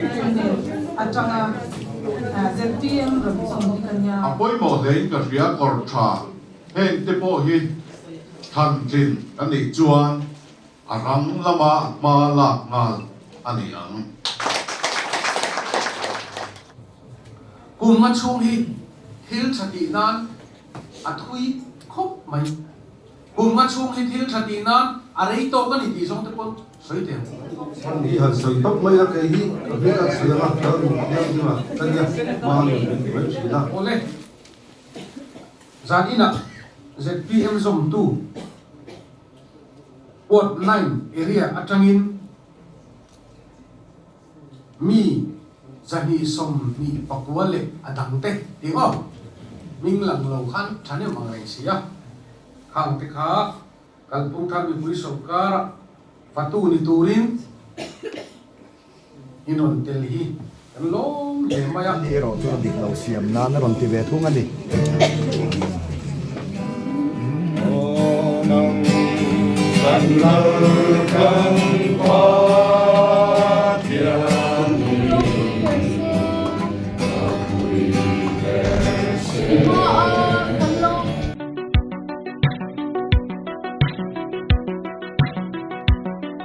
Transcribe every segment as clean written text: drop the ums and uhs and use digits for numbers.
Chumi atanga zpm rawn chhun hi ka nia. A pawimawh hlein ka hria kawr tha heng te pawh hi thlantlin a nih chuan a rang lama hma lak nghal a ni ang. Kum nga chhung hi thil tha tih nan a thui khawp mai. Kum nga chhung hi thil tha tih nan a rei tawk a ni tih zawng te pawn sawi teh ang. Hi han sawi tawp mai a, kei hi ka hmel a sawi anga ka rawn thiam ding a ka nia, hma a rawn ring mai thin a. Awle, zan inah zpm zawmtu Ward 9 area atangin Mi 229 leh a dangte tih aw hming lang lo khan thahnem ang reng si a, khangte kha kalphung thar mipui sawrkara fatu ni turin i rawn tel hi kan lawm hle mai a. Ani erawh chu a dik lo siam nan a rawn ti ve thung a ni.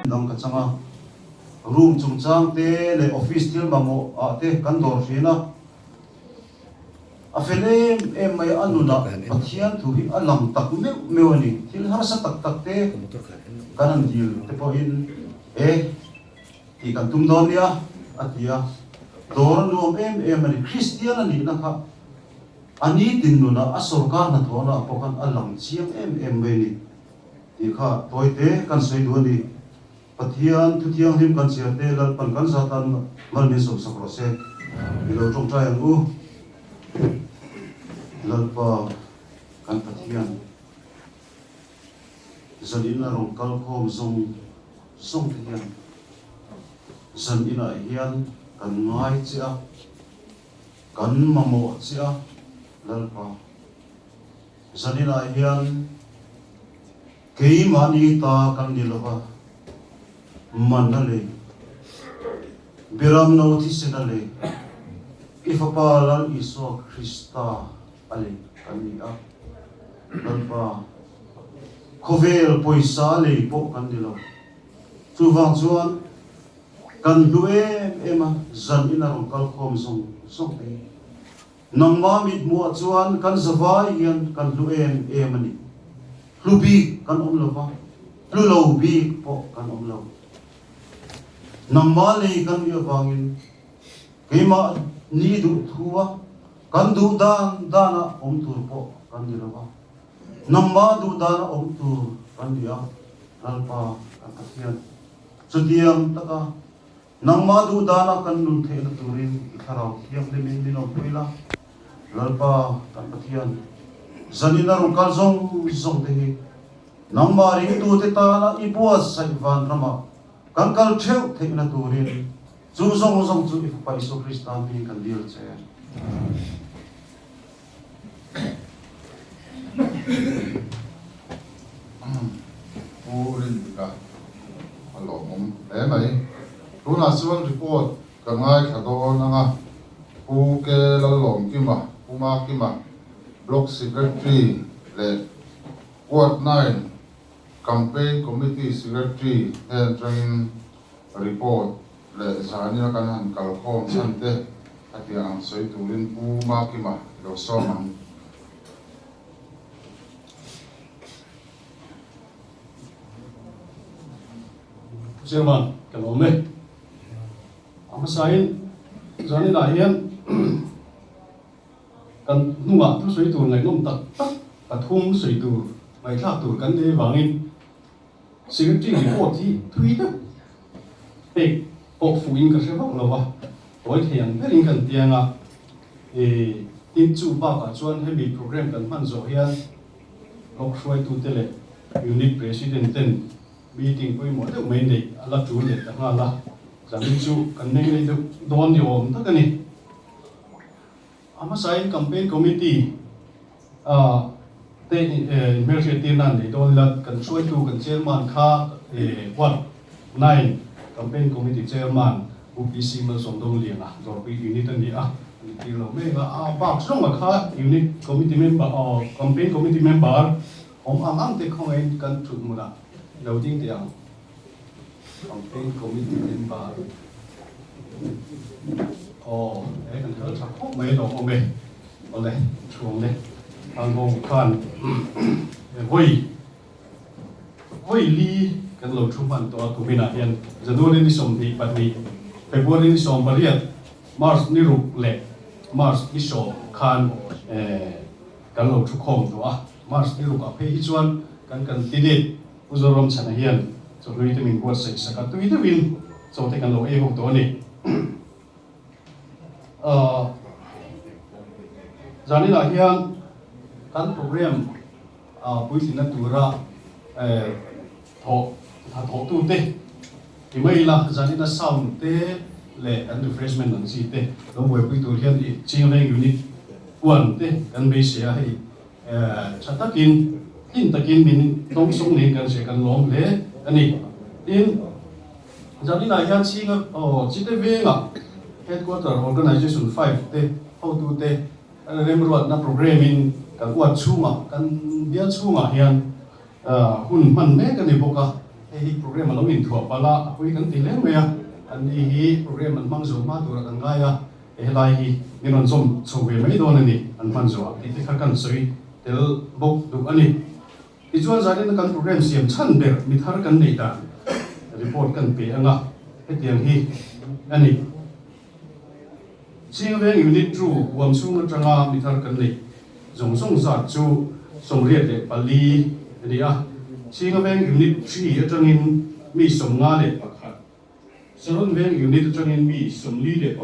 Dang ka chang a, room chungchang te leh office thil mamawh ah te kan dawr thin a. A fel em em mai a, a nunah Pathian thu hi a lang tak meuh meuh a ni. Thil harsa tak tak te kan han dil te pawhin e tih kan tum dawn nia a ti a, dawr a nuam em em a ni. Kristian a nihna kha a nitin nunah a sawrkar hnathawhnaah pawh khan a lang chiang em em mai a ni tih kha tawite kan sawi duh a ni. Pathian thu thianghlim kan chhiar te Lalpan kan za tan mal min sawmsak rawh se. I lo tawngtai ang u. Lalpa kan Pathian zan in a rawn kal khawm zawng zawng te hian zan inah hian kan ngai che a, kan mamawh che a Lalpa zan inah hian Keimahni ta kan ni lo va, man a lei, Biram no thisen a lei, i Fapa Lal Isua Krista a lei kan ni a. Lalpa, khawvel pawisa a lei pawh kan ni lo. Chuvang chuan kan hlu em em a, zan in a rawn kal khawm zawng zawng te hi. Nangmah mithmuh ah chuan kan zavai hian kan hlu em em a ni. Hlu bik kan awm lo va, hlu lo bik pawh kan awm lo. Nangmah lei kan nih avangin keimah ni duh thu a kan duh dan dana awm tur pawh kan ni lo va, nangmah duh dana awm tur kan ni a, Lalpa kan Pathian. Chutiang taka Nangmah duh dana kan nun theihna turin i Thlarau Thianghlimin min awmpui la, Lalpa kan Pathian, zanin a rawn kal zawng zawng te hi nangmah ringtute tana i buatsaih vanramah kan kal theuh theihna turin chu zawng zawng chu i Fapa Isua Krista hmingin kan dil che. Pu Rindika a lawmawm hle mai. Tunah chuan report ka ngaithla dawn ang a, Pu K Lallawmkima, Pu Makima, Block Secretary leh Ward 9 Campaign Committee Secretary hnen atangin report leh zanina kan han kalkhawm chhan te a tiang ang sawi turin Pu Makima i lo sawm ang. Chairman, ka lawm e. A hmasain zaninah hian kan hnungah thusawi tur ngaihnawm tak tak pathum sawi tur ngaihthlak tur kan nei avangin Secretary report hi thui deuh pek pawh fuhin ka hre vak lo va, tawi thei ang berin kan tiang a, tin chu bakah chuan hemi program kan hman zawh hian Block hruaitute leh Unit President ten meeting pawimawh deuh mai neih a la tul leh ta nghal a, zanin chu kan meng leh deuh dawn ni awm tak a ni. A hmasain Campaign Committee a te inhmelhriat tir nan nei dawn ila, kan hruaitu kan Chairman kha Ward 9 Campaign Committee Chairman UPC Malsawmdawngliana Dawrpui Unit a ni a, an tir lo mek a, a bak zawnga kha Unit Committee Member aw Campaign Committee Member awm ang ang te khawngaihin kan thut hmunah lo ding teh ang. Campaign Committee Member aw he kan kal tha khawp mai lawm awm e, awle thuang le Hangho khan vawi Vawi li kan lo thu hman tawh a, kuminah hian January ni 22, February ni 18, March ni ruk leh March ni sawm khan kan lo thu khawm tawh a. March ni rukah phei hi chuan kan candidate Pu Zoramchhana hian chawhlui te min buatsaih sak a, tui deuhin chaw te kan lo ei ho tawh a ni. Zaninah hian kan program puitlinna tura thawh tha thawhtute ti mai ila, zanina sound te leh kan refreshment ang chi te lo buaipui tur hian i Chingreng Unit huan te kan beisei a, hei tha takin tlin takin min dawngsawng niin kan hria kan lawm hle a ni. Tin, zaninah hian Chinga aw Chite Venga Headquarter Organization 5 te hotute Remruatna programme in kan uat chhungah, kan bial chhungah hian hun hman mek a ni bawk a, hei hi programme a lo inthuah palh a, a pui kan ti hle mai a, anni hi programme an hmang zo hma turah kan ngai a, helai hi min rawn zawm chho ve mai dawn a ni, an hman zawh ah tih te kha kan sawi tel bawk duh a ni. Tichuan zanin kan programme siam chhan ber mi thar kan neih dan report kan pe ang a, hetiang hi a ni. Chingveng Unit 2 huam chhung atanga mi thar kan neih zawng zawng zat chu 84 a ni a. Chingveng Unit 3 atangin mi 51, Saronveng Unit atangin mi 49,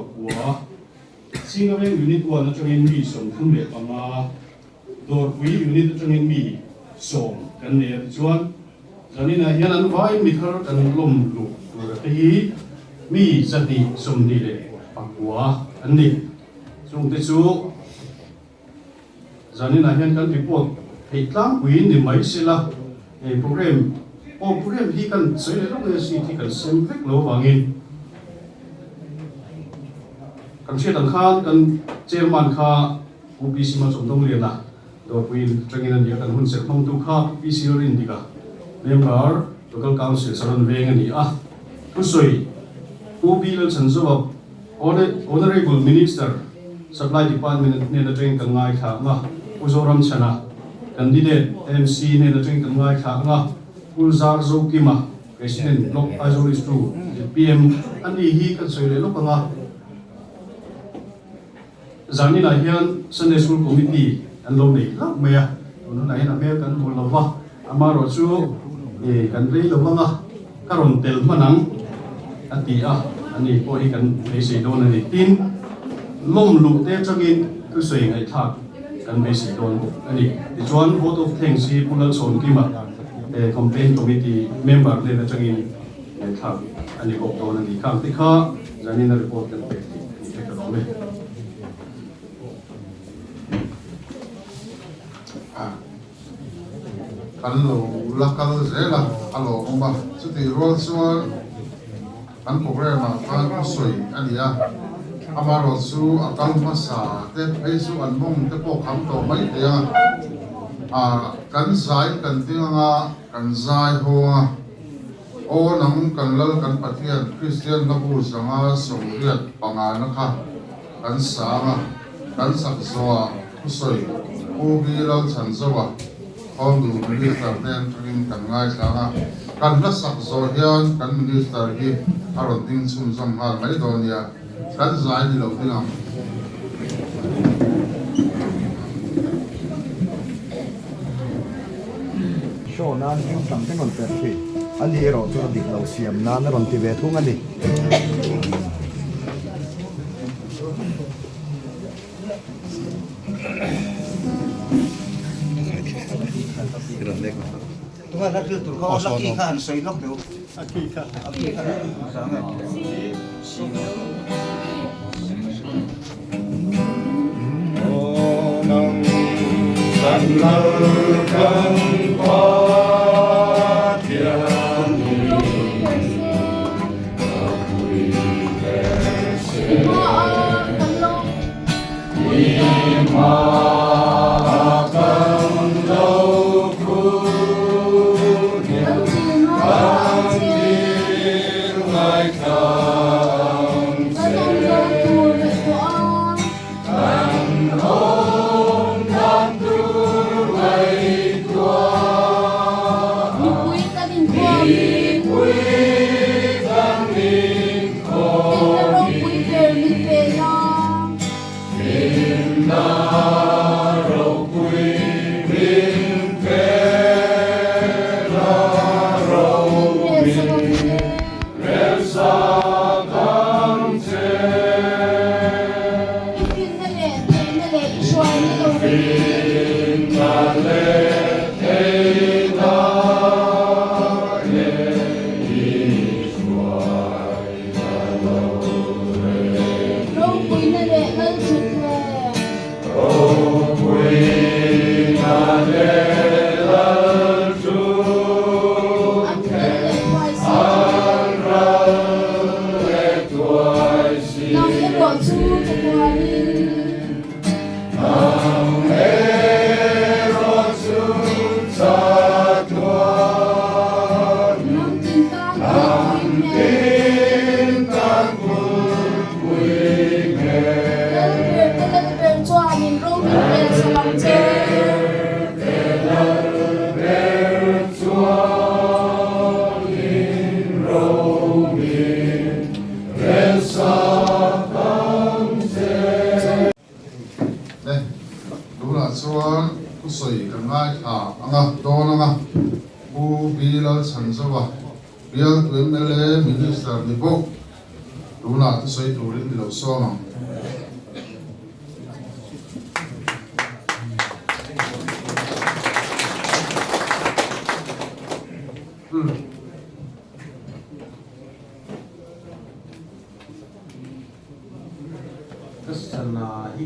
Chingveng Unit 1 atangin mi 35, Dawrpui Unit atangin mi 10 kan nei a. Tichuan, zaninah hian an vaiin mi thar kan lawm luh tur te hi mi 129 an ni. Chungte chu zaninah hian kan report theih tlangpui ni mai sela, hei program aw program hi kan sawi leh lawk nge seat hi kan sem vek lo avangin kan hriat ang khan kan chairman kha Pu PC Malsawmdawngliana Dawrpui atangin a ni a, kan hun serh hmangtu kha Pu PC Rindika member Local Council Saron Veng a ni a. Thusawi Pu B Lalchhanzova Honourable Minister Supply Department hnen atangin kan ngaithla ang a, Pu Zoramchhana Candidate MC hnen atangin kan ngaithla ang a, Pu Zarzokima President Block Aizawl East 2 zpm a ni hi kan sawi leh lawk ang a. Zaninah hian Sunday School Committee an lo nei hlauh mai a, tun hunah hian a hmel kan hmu lo va, amaherawhchu kan rei lo vang a, ka rawn tel hman ang a ti a, ani pawh hi kan beisei dawn a ni. Tin, lawm luh te atangin thusawi ngaihthlak kan beisei dawn bawk a ni. Tichuan, Vote of Thanks hi Pu Lalchhawnkima Campaign Committee member hnen atangin ngaihthlak a ni bawk dawn a ni. Khang te kha Zanina report kan pek tih ni te ka lawm e. Kan lo la kal zel a, a lawmawm a. Chutih rual chuan kan programme ah khan thu sawi a ni a, amaherawh chu a kal hmasa te phei chu an mawng te pawh kham tawh mai thei ang a, kan zai kan ding ang a, kan zai hawng a. Aw nang kan Lal kan Pathian Kristian hlabu 185 na kha kan sang a, kan sak zawh ah thusawi Pu B Lalchhanzoa Khawndu Minister te atangin kan ngaithlang a, kan hla sak zawh hian kan Minister hi a rawn ding chhunzawm nghal mai dawn nia, kan zai ni lo ding ang. Show nan hming tam te rawn perh thin. A ni erawh chu a dik lo siam nan a rawn ti ve thung a ni. Nang erawh chu chatuanin. Hnam tin tan kulhpui nghet. Lalber te Lalber chuanin ro min rel sak ang che. Le, tunah chuan thusawi kan ngaithla ang a, dawn ang a, Pu B Lalchhanzova, bialtu mla Minister ni bawk, tunah thusawi turin i lo sawm ang. Ka sana hi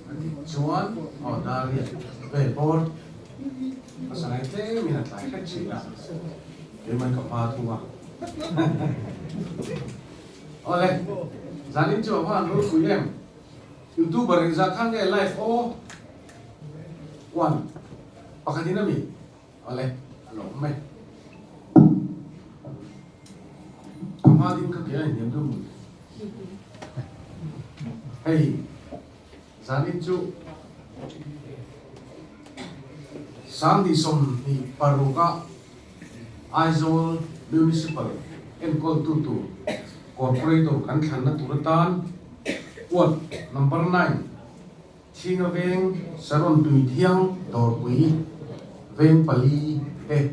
a dik chuan aw dar hi vel bawr ka sana hi tlem in a tlai hret thin a, keimah in ka hma thung a. Awle, zanin chu a va han rulpui em? Youtuber engzah kha nge live aw? One, pakhat in ami? Awle, a lawm mai. Ka hma ding kha kei a inhniam deuh mawni. Hei, zanin chu Sangni 26 a Aizawl Municipal enkawltu tur Corporator kan thlanna tur atan Ward Number 9 Chhinga veng Saron tui thiang dawrpui veng pali te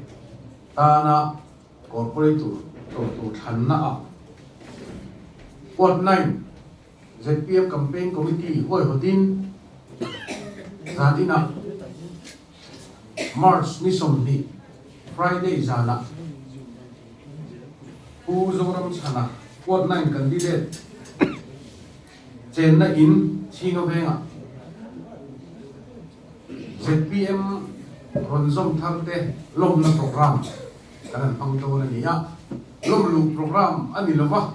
tana Corporator tlawh tur thlanna ah Ward 9 zpm Campaign Committee huaihawtin zan inah March ni 20 Friday zanah Pu Zoramchhana Ward 9 candidate Chenna in Chhinga vengah zpm rawn zawm thar te lawmna programme kan han hmang dawn a ni a, lawm luh programme a ni lova,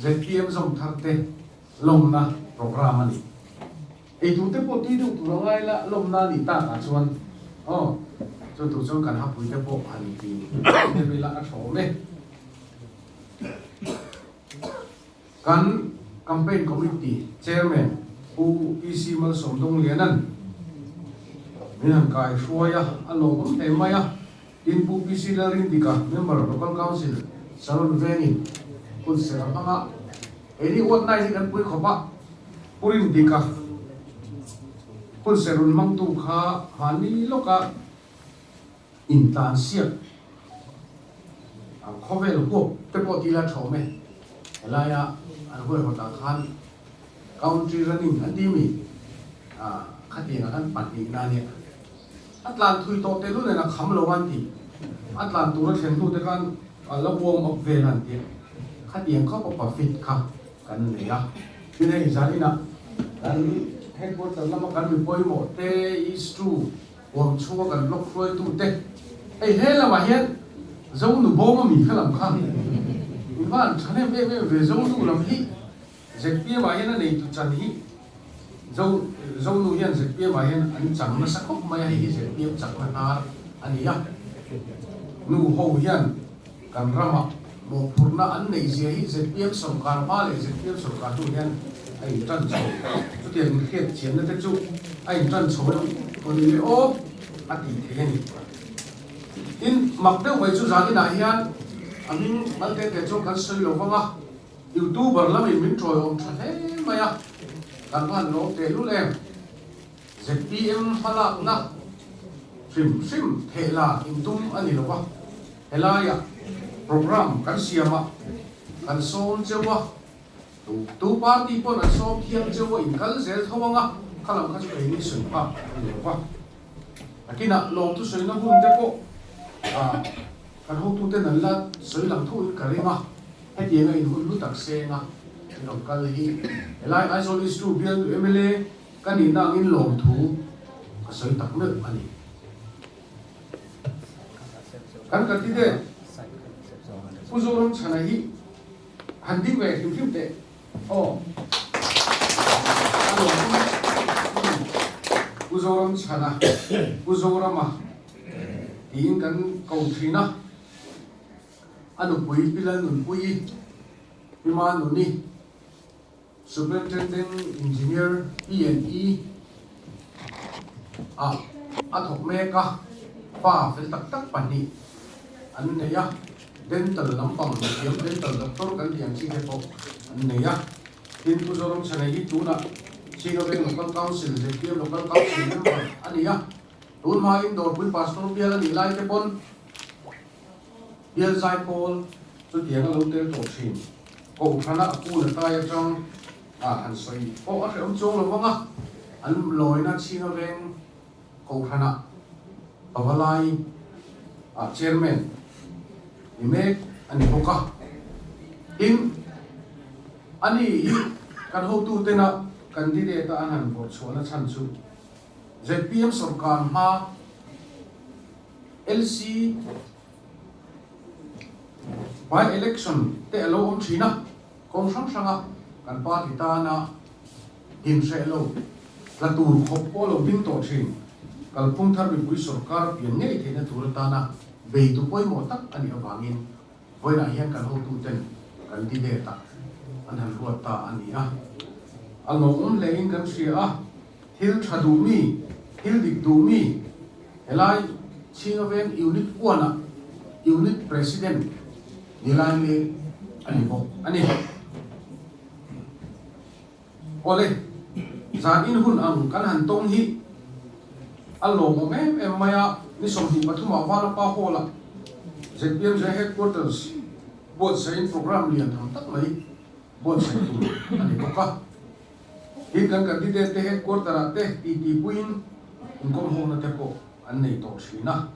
zpm zawm thar te lawmna programme a ni. Eitur te pawh tui deuh tur a ngai la, lawmna a nih takah chuan aw chu tur chuan kan hapui te pawh han ti deuh ila a tha awm e. Kan Campaign Committee Chairman Pu PC Malsawmdawngliana'n min han kai hruai a, a lawmawm hle mai a. Tin, Pu PC Lalrindika, Member Local Council, Saron Vengin hun ser a hmang a. Keini uatnai hi kan pui khawp a, Pu Rindika hun ser rawn hmangtu kha hmanni lawka intlansiak khawvel huap te pawh tila thawm e. Helaia an huaihawtah khan country running an ti mi khatiangah khan pahnihna a nia. A tlan thui tawh teh lul nen a kham lo an ti. A tlan tur a thlen hnu te khan a la warm up vel an ti. Khatiang khawp a pa fit kha kan nei a. Tin hei zaninah kan headquarter lama kan mi pawimawh te is true. Huam chhunga kan blog hruaitute, hei he lamah hian Zonu bawm a mi kha lam kha in va han thahnem em em ve Zonu lam hi zpm ah hian a neitu chan hi Zo Zonu hian zpm ah hian an chang nasa khawp mai a, hei hi zpm chakna hnar a ni a, nu ho hian kan ramah mawhphurhna an neih zia hi zpm sawrkar hma leh zpm sawrkar hnu hian a intan chho. Chutiang inhriat chianna te chu a intan chho em aw ni le aw a tih theih a ni. Tin, mak deuh mai chu zan inah hian a hming mal te te chuan kan sawi lo vang a, youtuber lamin min tawiawm tha hle mai a, kan va han lawm tehlul em. Zpm hmalakna hrim hrim thehla intum a ni lo va, helaiah programme kan siam a, kan sawm cheu a, tu tu party pawn an sawm thiang cheu a, in kal zel tho ang a, kha lam kha chu keini sawi phak a ni lo va. Nakinah lawmthu sawina hun te pawh kan hotuten an la sawi lang thuin ka ring a, hetianga in hun hlu tak seng a in rawn kal hi helai Aizawl East 2 bialtu mla Ka nihna angin lawmthu ka sawi tak meuh a ni. Kan candidate Pu Zoramchhana hi han ding ve hrim hrim teh. Aw a lawm awm e. Pu Zoramchhana, Pu Zorama tiin kan ko thin a, a nupui Pi Lalnunpuii, Pi Manuni, Superintendent Engineer P&E ah a thawk mek a, fa fel tak tak pahnih an nei a, dental lampang mithiam dental doctor kan tih ang chi te pawh an nei a. Tin, Pu Zoramchhana hi tunah Chingaveng Local Council, ZPM Local Council member a ni a, tun hmain Dawrpui Pastor bial a nih lai te pawn Bial Zaipawl chutiang a lo tel tawh thin. Kohhrana a pu la tai atang a han sawi pawh a hrehawm chuang lo vang a, an lawina chhinga veng Kohhrana Pavalai ah Chairman ni mek a ni bawk a. Tin, ani hi kan hotutena candidate a an han vawrh chhuahna chhan chu zpm sawrkar hma LC by election te a lo awm thin a, kawng hrang hranga kan party tana inhreh lo tla tur khawp pawh lo ding tawh thin. Kalphung thar mipui sawrkar pian ngei theihna tur atana beitu pawimawh tak a nih avangin vawiinah hian kan hotuten candidate ah an han ruat ta a ni a. A lawmawm hlein kan hria a. Thil tha duh mi, thil dik duh mi, helai Chhinga Veng Unit uanah Unit President ni lai mek a ni bawk a ni. Awle, zan in hun ang kan han tawng hi a lawmawm em em mai a, ni 23 ah Vanapa Hall-ah zpmj Headquarters buatsaihin programme lian tham tak mai buatsaih tur a ni bawk a. Tin, kan candidate te headquarter ah te titi puiin inkawm hawkna te pawh an nei tawh thin a.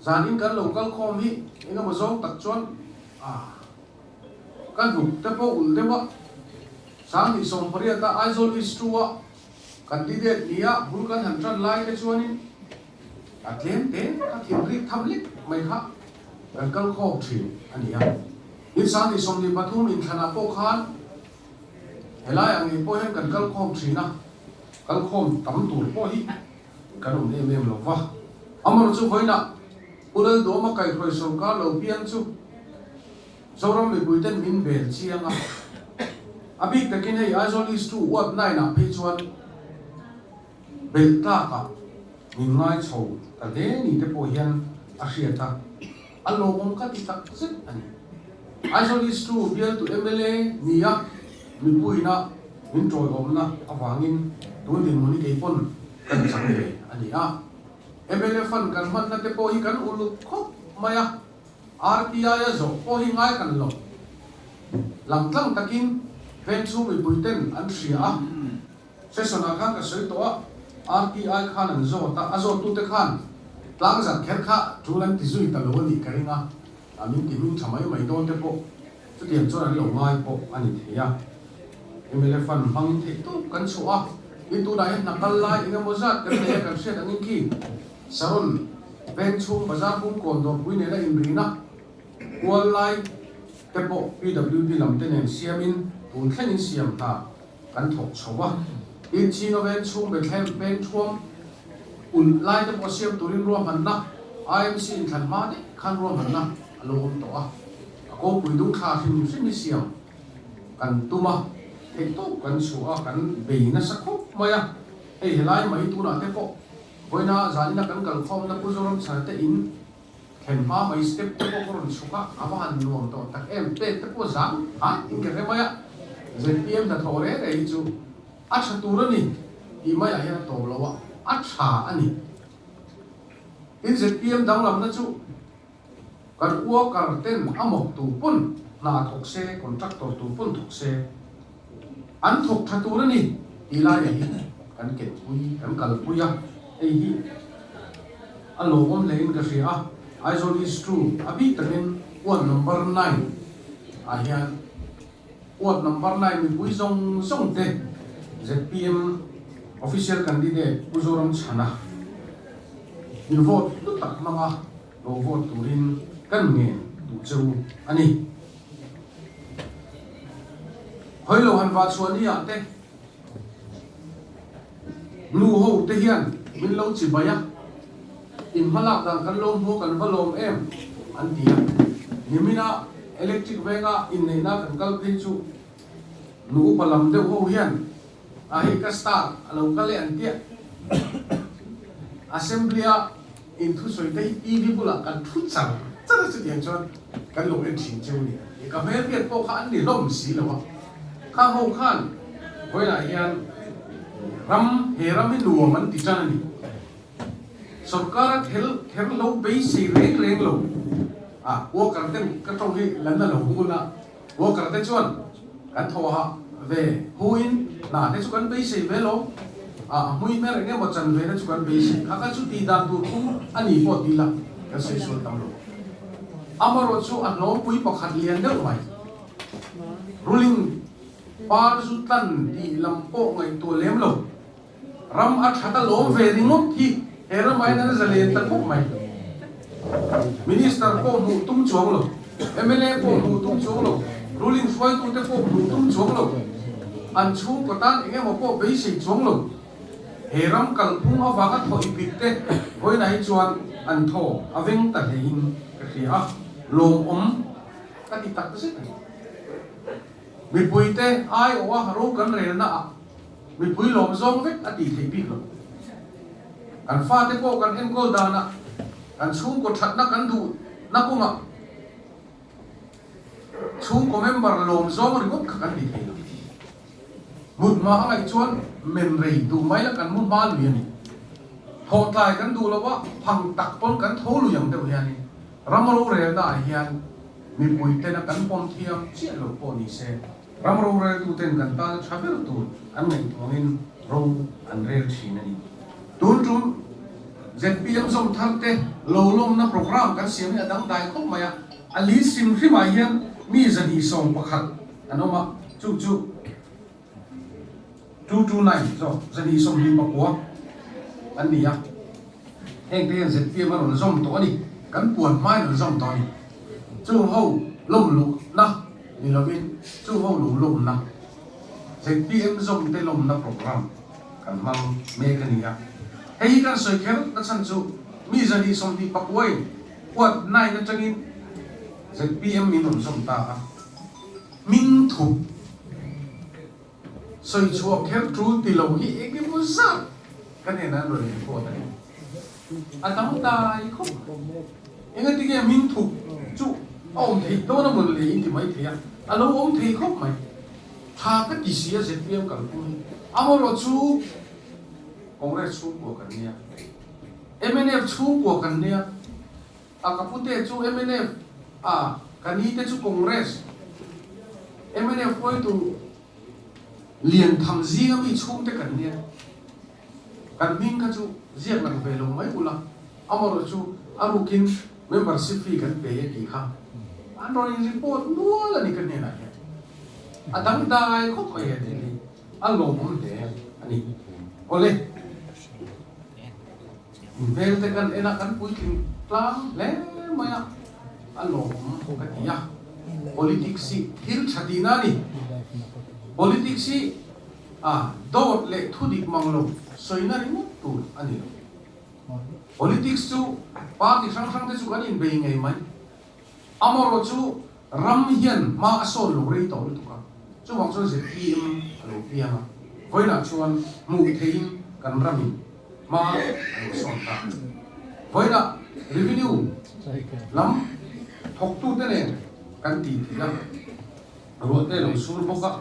Zanin kan lo kal khawm hi eng emaw zawng tak chuan ah ka hnuk te pawh ulh deuh a. 2018 a Aizawl East 2 a candidate nia bul kan han tan lai te chuanin a tlem te ka thinrik tham lek mai kha kan kal khawm thin a ni a. Tin, 2023 inthlanah pawh khan Helai ang ngei pawh hian kan kal khawm thin a, kal khawm tam tur pawh hi kan awm em em lo va. Amaherawhchu chu vawiinah Pu Lalduama kaihhruai sawrkar lo piang chu Zoram mipuiten min bel chiang a, a bik takin hei Aizawl East 2 Ward 9 ah phei chuan belh tlakah min ngai chho ta hle ni te pawh hian a hriat a, a lawmawm ka ti tak zet a ni. Aizawl East 2 bialtu mla nia mipuiina min tawiawmna avangin tun dinhmun hi keipawn kan chang ve a ni a. Mla fund kan hmanna te pawh hi kan uluk khawp mai a, RTI a zawh pawh hi ngai kan lo. Langtlang takin vengchhung mipuiten an hria a. Session ah khan ka sawi tawh a, RTI khan an zawt a, a zawttute khan tlangzarh kher kha tul an ti zui ta lo a nih ka ring a, a min ti hming tha mai mai dawn te pawh chutiang chuan an lo ngai pawh a ni thei a. Mla fund hmangin theih tawp kan chhuah a, tin tunah hian hna kal lai eng emaw zat kan nei a, kan hriat angin khi Saron veng chhung bazar pumkawn dawrpui nena inrina kual lai te pawh PWD lam te nen siamin tun thlengin siam hna Kan thawk chho a, tin Chhinga veng chhung Bethlehem peng thuam ulh lai te pawh siam turin ruahmanna IMC inthlan hma daih khan ruahmanna a lo awm tawh a, a kawngpui dung thla hrim hrim hi siam kan tum a, theihtawp kan chhuah a, kan bei nasa khawp mai a, hei helai mai tunah te pawh vawiina zanina kan kalkhawmna Pu Zoramchhana te in Thlen hma mai step te pawh ka rawn chhuk a, a va han nuam tawh tak em, pek te pawh zang hai in ka hre mai a, zpm hnathawh reh reh hi chu a tha tur a ni tih maiah hian a tawp lo a, a tha a ni. Tin zpm danglamna chu kan worker ten a mawk tur pawn hna thawk se, contractor tur pawn thawk se, an thawk tha tur a ni tih laiah hi kan kenpui, kan kalpui a, hei hi. A lawmawm hlein ka hria a, Aizawl East 2 a bik takin ward number 9 ah hian ward number 9 mipui zawng zawng te zpm official candidate Pu Zoramchhana in vote hlu tak hmanga lo vote turin kan ngen duh che u a ni. Hawi lo han vah chhuah ni ah te nu ho te hian min lo chi bai a, in hmalak dan kan lo hmu kan va lawm em an ti a. Nimina electric venga inneihna kan kal phei chu nu upa lam deuh ho hian a hei ka star a lo kal e an tia. Assembly a in thusawi te hi TV bulah kan thu char char a chutiang chuan kan lo en thin cheu ni. Ka hmel biak pawh kha an ni hlawm si lo a. Kha ho khan vawiinah hian ram he ram hi nuam an ti tan a ni. Sorkar a thel kher lo beisei reng reng lo a, worker ten ka tawng hi lan a lo hung a, worker te chuan kan thawhah ve huin hna te chu kan beisei ve lo a, a hmui hmer eng emaw chan ve na chu kan beisei kha kha chu tih dan tur phung a ni pawh ti la kan sawi sual tam lo. Amaherawhchu a hlawmpui pakhat lian deuh mai ruling par zu tlan tih lam pawh ngaihtuah lem lo. Ram a that a lawm ve ringawt hi he ramah hian an zalen ta khawp mai. Minister pawh hmuh tum chuang lo, mla pawh hmuh tum chuang lo, ruling hruaitute pawh hmuh tum chuang lo, an chhungkaw tan eng emaw pawh beisei chuang lo. He ram kalphung avanga thaw i pit te vawiinah hi chuan an thaw a veng ta hlein ka hria a, lawmawm ka ti tak zet a ni. Mipuite aiawha ro kan relna ah Mipui lawm zawng vek a tih theih bik lo. Kan fate pawh kan enkawl danah, kan chhungkaw thatna kan duhna kawngah chhungkaw member lawm zawng ringawt kha kan ti thei lo. Mut hma a ngaih chuan men rei duh mai la kan mu hma lui a ni. Thawhtlai kan duh lo a, phang tak pawn kan tho lui ang deuh hianin ram rorelna ah hian mipui tena kan pawm thiam chiah lo pawh ni se. Ram roreltuten kan tana tha ber tur an ngaihtuangin ro an rel thin a ni. Tun tum zpm zawm thar te lo lawmna programme kan siam hi a dangdai khawp mai a, a list hrim hrimah hian mi 211 an awm a, chu chu 229 zawk 229 an ni a, heng te hian zpm a rawn zawm tawh a ni, kan puan hmain an zawm tawh a ni. Chung ho lawm luhna ni lovin chung ho lo lawmna, zpm zawmte lawmna programme kan hmang mek a ni a. Hei hi kan sawi kher na chhan chu mi 229 in ward 9 atangin zpm min rawn zawm ta a, hming thup sawi chhuah kher tul ti lo hi eng emaw zat ka hnenah an rawn report a ni. A dang dai khawp mai. Engatinge hming thup chu a awm theih dawn a mawn le in ti mai thei a, a lo awm thei khawp mai. Tha ka ti si a zpm kalpui hi. Amaherawh chu Congress chhungkua kan nia, mnf chhungkua kan nia, a ka pute chu mnf a, ka ni te chu Congress, mnf hruaitu lian tham zinga mi chhungte kan nia. Kan hming kha chu ziak lang ve lo mai ula, amaherawh chu a rukin membership fee kan pe e tih kha an rawn in report nual a ni ka hnenah hian. A dangdai khawp mai he thil hi a lawmawm hle a ni. Awle, inhmel te kan en a, kan puitling tlang hle mai a, a lawmawm ka ti a. Politics hi thil tha tihna a ni. Politics hi A, dawt leh thudik mang lo sawina ringawt tur a ni lo. Politics chu party hrang hrang te chu kan inbei ngei mai. Amaherawh chu ram hian hma a sawn lo rei tawh lutuk a, chuvang chuan zpm a lo piang a, vawiinah chuan hmuh theihin kan ramin hma a lo sawn ta. Vawiinah revenue lam thawktute nen kan tih thei a, ruah te lo sur bawk a.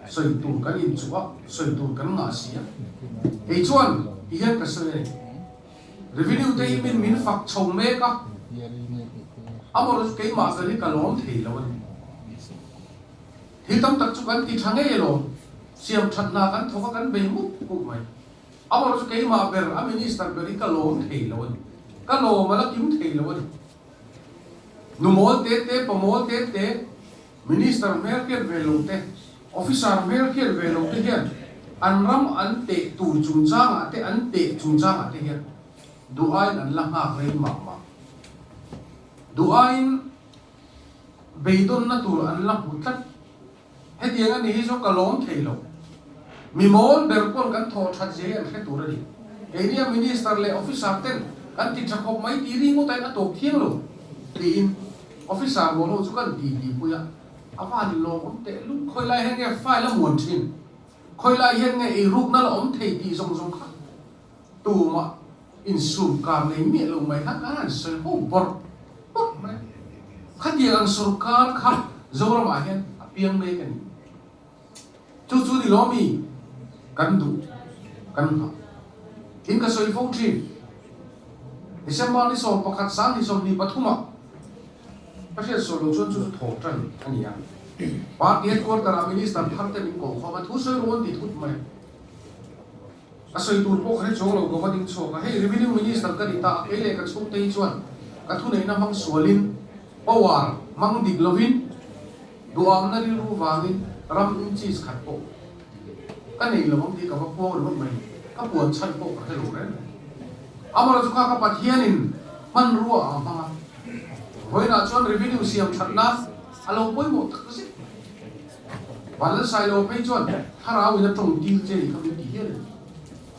Sawi tur kan inchuh a, sawi tur kan ngah si a. Kei chuan ti hian ka sawi a ni. Revenue te hi min min fak chho mek a, amaherawh chu keimah ber hi ka lawm thei lo a ni. Thil tam tak chu kan ti tha ngei alawm, siam that hna kan thawk a kan bei mup mup mai. Amaherawh chu keimah ber a minister ber hi ka lawm thei lo a ni. Ka lawm a la kim thei lo a ni. Nu mawl te te, pa mawl te te. Minister hmel hriat ve lo te, Officer hmel hriat ve lo te hian an ram an teh tur chungchangah te an teh chungchangah te hian duh aiin an la nghak rei mah mah. Duh aiin beidawnna tur an la hmu tlat. Hetiang a ni hi chu ka lawm thei lo. Mi mawl ber pawn kan thawh that zia hi an hre tur a ni. Keini a Minister leh Officer ten kan ti tha khawp mai tih ri ngawt aiin a tawp thiang lo tiin Officer mawl ho chu kan ti ti pui a, a van lawm awm teh lul. Khawi lai hian nge file a muan thin? Khawi lai hian nge eirukna la awm thei tih zawng zawng kha tumah insum kar nei miah lo mai khan kan han sawi ho bawrh bawrh mai a. Khatiang ang sorkar kha Zoramah hian a piang mek a ni. Chu chu ni lo mi kan duh kan nghah. Tin ka sawi fo thin. December ni 11 sang ni 23 ah ka hriat sual lo chuan chu chu thawk tan a ni a. Party headquarter ah minister thar te min koh khawm a, thu sawi ru an ti thut mai. A sawi tur pawh ka hre chuang lo, ka va ding chhuak a, hei Revenue Minister ka ni ta a, kei leh ka chhungte hi chuan ka thuneihna hmang sualin, power hmang dik lovin, duhamna rilru vangin ram inches khat pawh ka nei lo ang tih ka va puang ringawt mai, ka puan chhan pawh ka hre lo reng reng. Amaherawhchu kha ka Pathianin hmanrua a hmang a, vawiinah chuan Revenue siam thatna a lo pawimawh tak zet mai. Van Sailo phei chuan thlarau in a tawng tir che ni kha min ti hial a ni.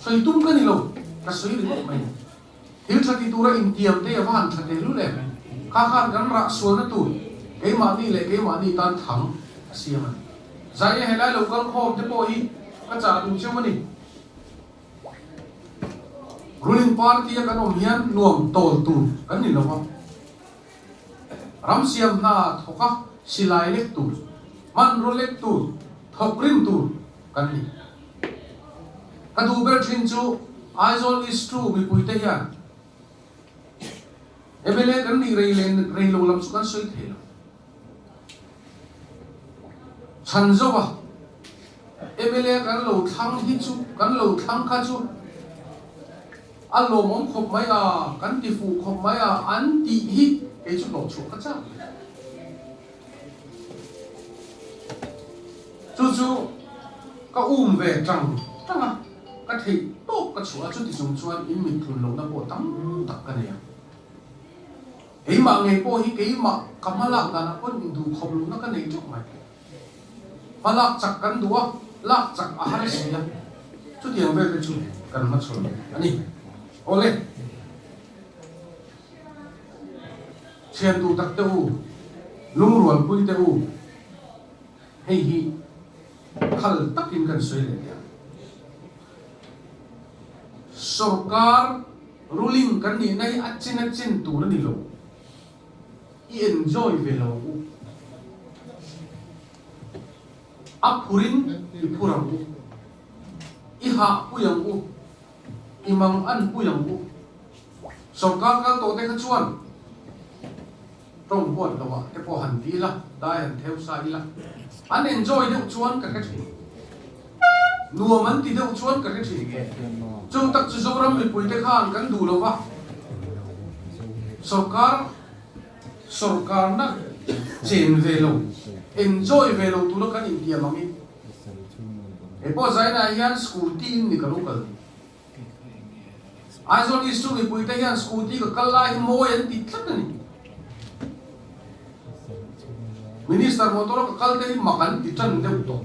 Sawi tum ka ni lo, ka sawi ringawt mai. Thil tha ti tura intiam te a va han tha teh lul em? Kha khan kan rah sualna tur keimahni leh keimahni tan thang a siam a ni. Zaia helai lo kal khawm te pawh hi ka chah duh cheu a ni. Ruling party a kan awm hian nuam tawl tur kan ni lo va. Ram siam hna thawk a, silai lek tur, hmanraw lek tur, thawk rim tur kan ni. Ka duh ber thin chu Aizawl East 2 mipuite hian mla kan nih rei leh rei lo lam chu kan sawi thei lo. Chhan zauh a, mla kan lo thlang hi chu, kan lo thlang kha chu A lawmawm khawp mai a, kan ti fuh khawp mai a, an tih hi kei chu hlawh chhuah ka chak ve. Chu chu ka um ve tang tang a, ka theih tawp ka chhuah a, chuti chung chuan in mit tlun lohna pawh tam tak ka nei a. Keimah ngei pawh hi keimah ka hma lak danah pawn induh khawp lohna ka nei teuh mai. Hma lak chak kan duh a, lak chak a har si a, chutiang vel te chu kan hmachhawn a ni. Awle, thian duh tak te u, lungrualpui te u, hei hi khal takin kan sawi leh teh ang. Sorkar ruling kan nihna hi a chin a chin tur a ni lo. I enjoy ve lo ang u. A phurin i phur ang u. I hah pui ang u. I mang an pui ang u. Sorkar kal tawh te kha chuan tawng huat lo ah te pawh han ti ila, dai han theu sa ila. An enjoy deuh chuan ka hre thin. Nuam an ti deuh chuan ka hre thin. Chung tak chu Zoram mipuite khan kan duh lo va, sorkar sorkarna chen ve lo, enjoy ve lo tura kan intiam angin he pawh zainah hian scooty in ni ka lo kal ni. Aizawl East chu mipuite hian scooty ka kal lai hi mawi an ti tlat a ni. Minister motor a ka kal te hi mak an ti tan deuh tawh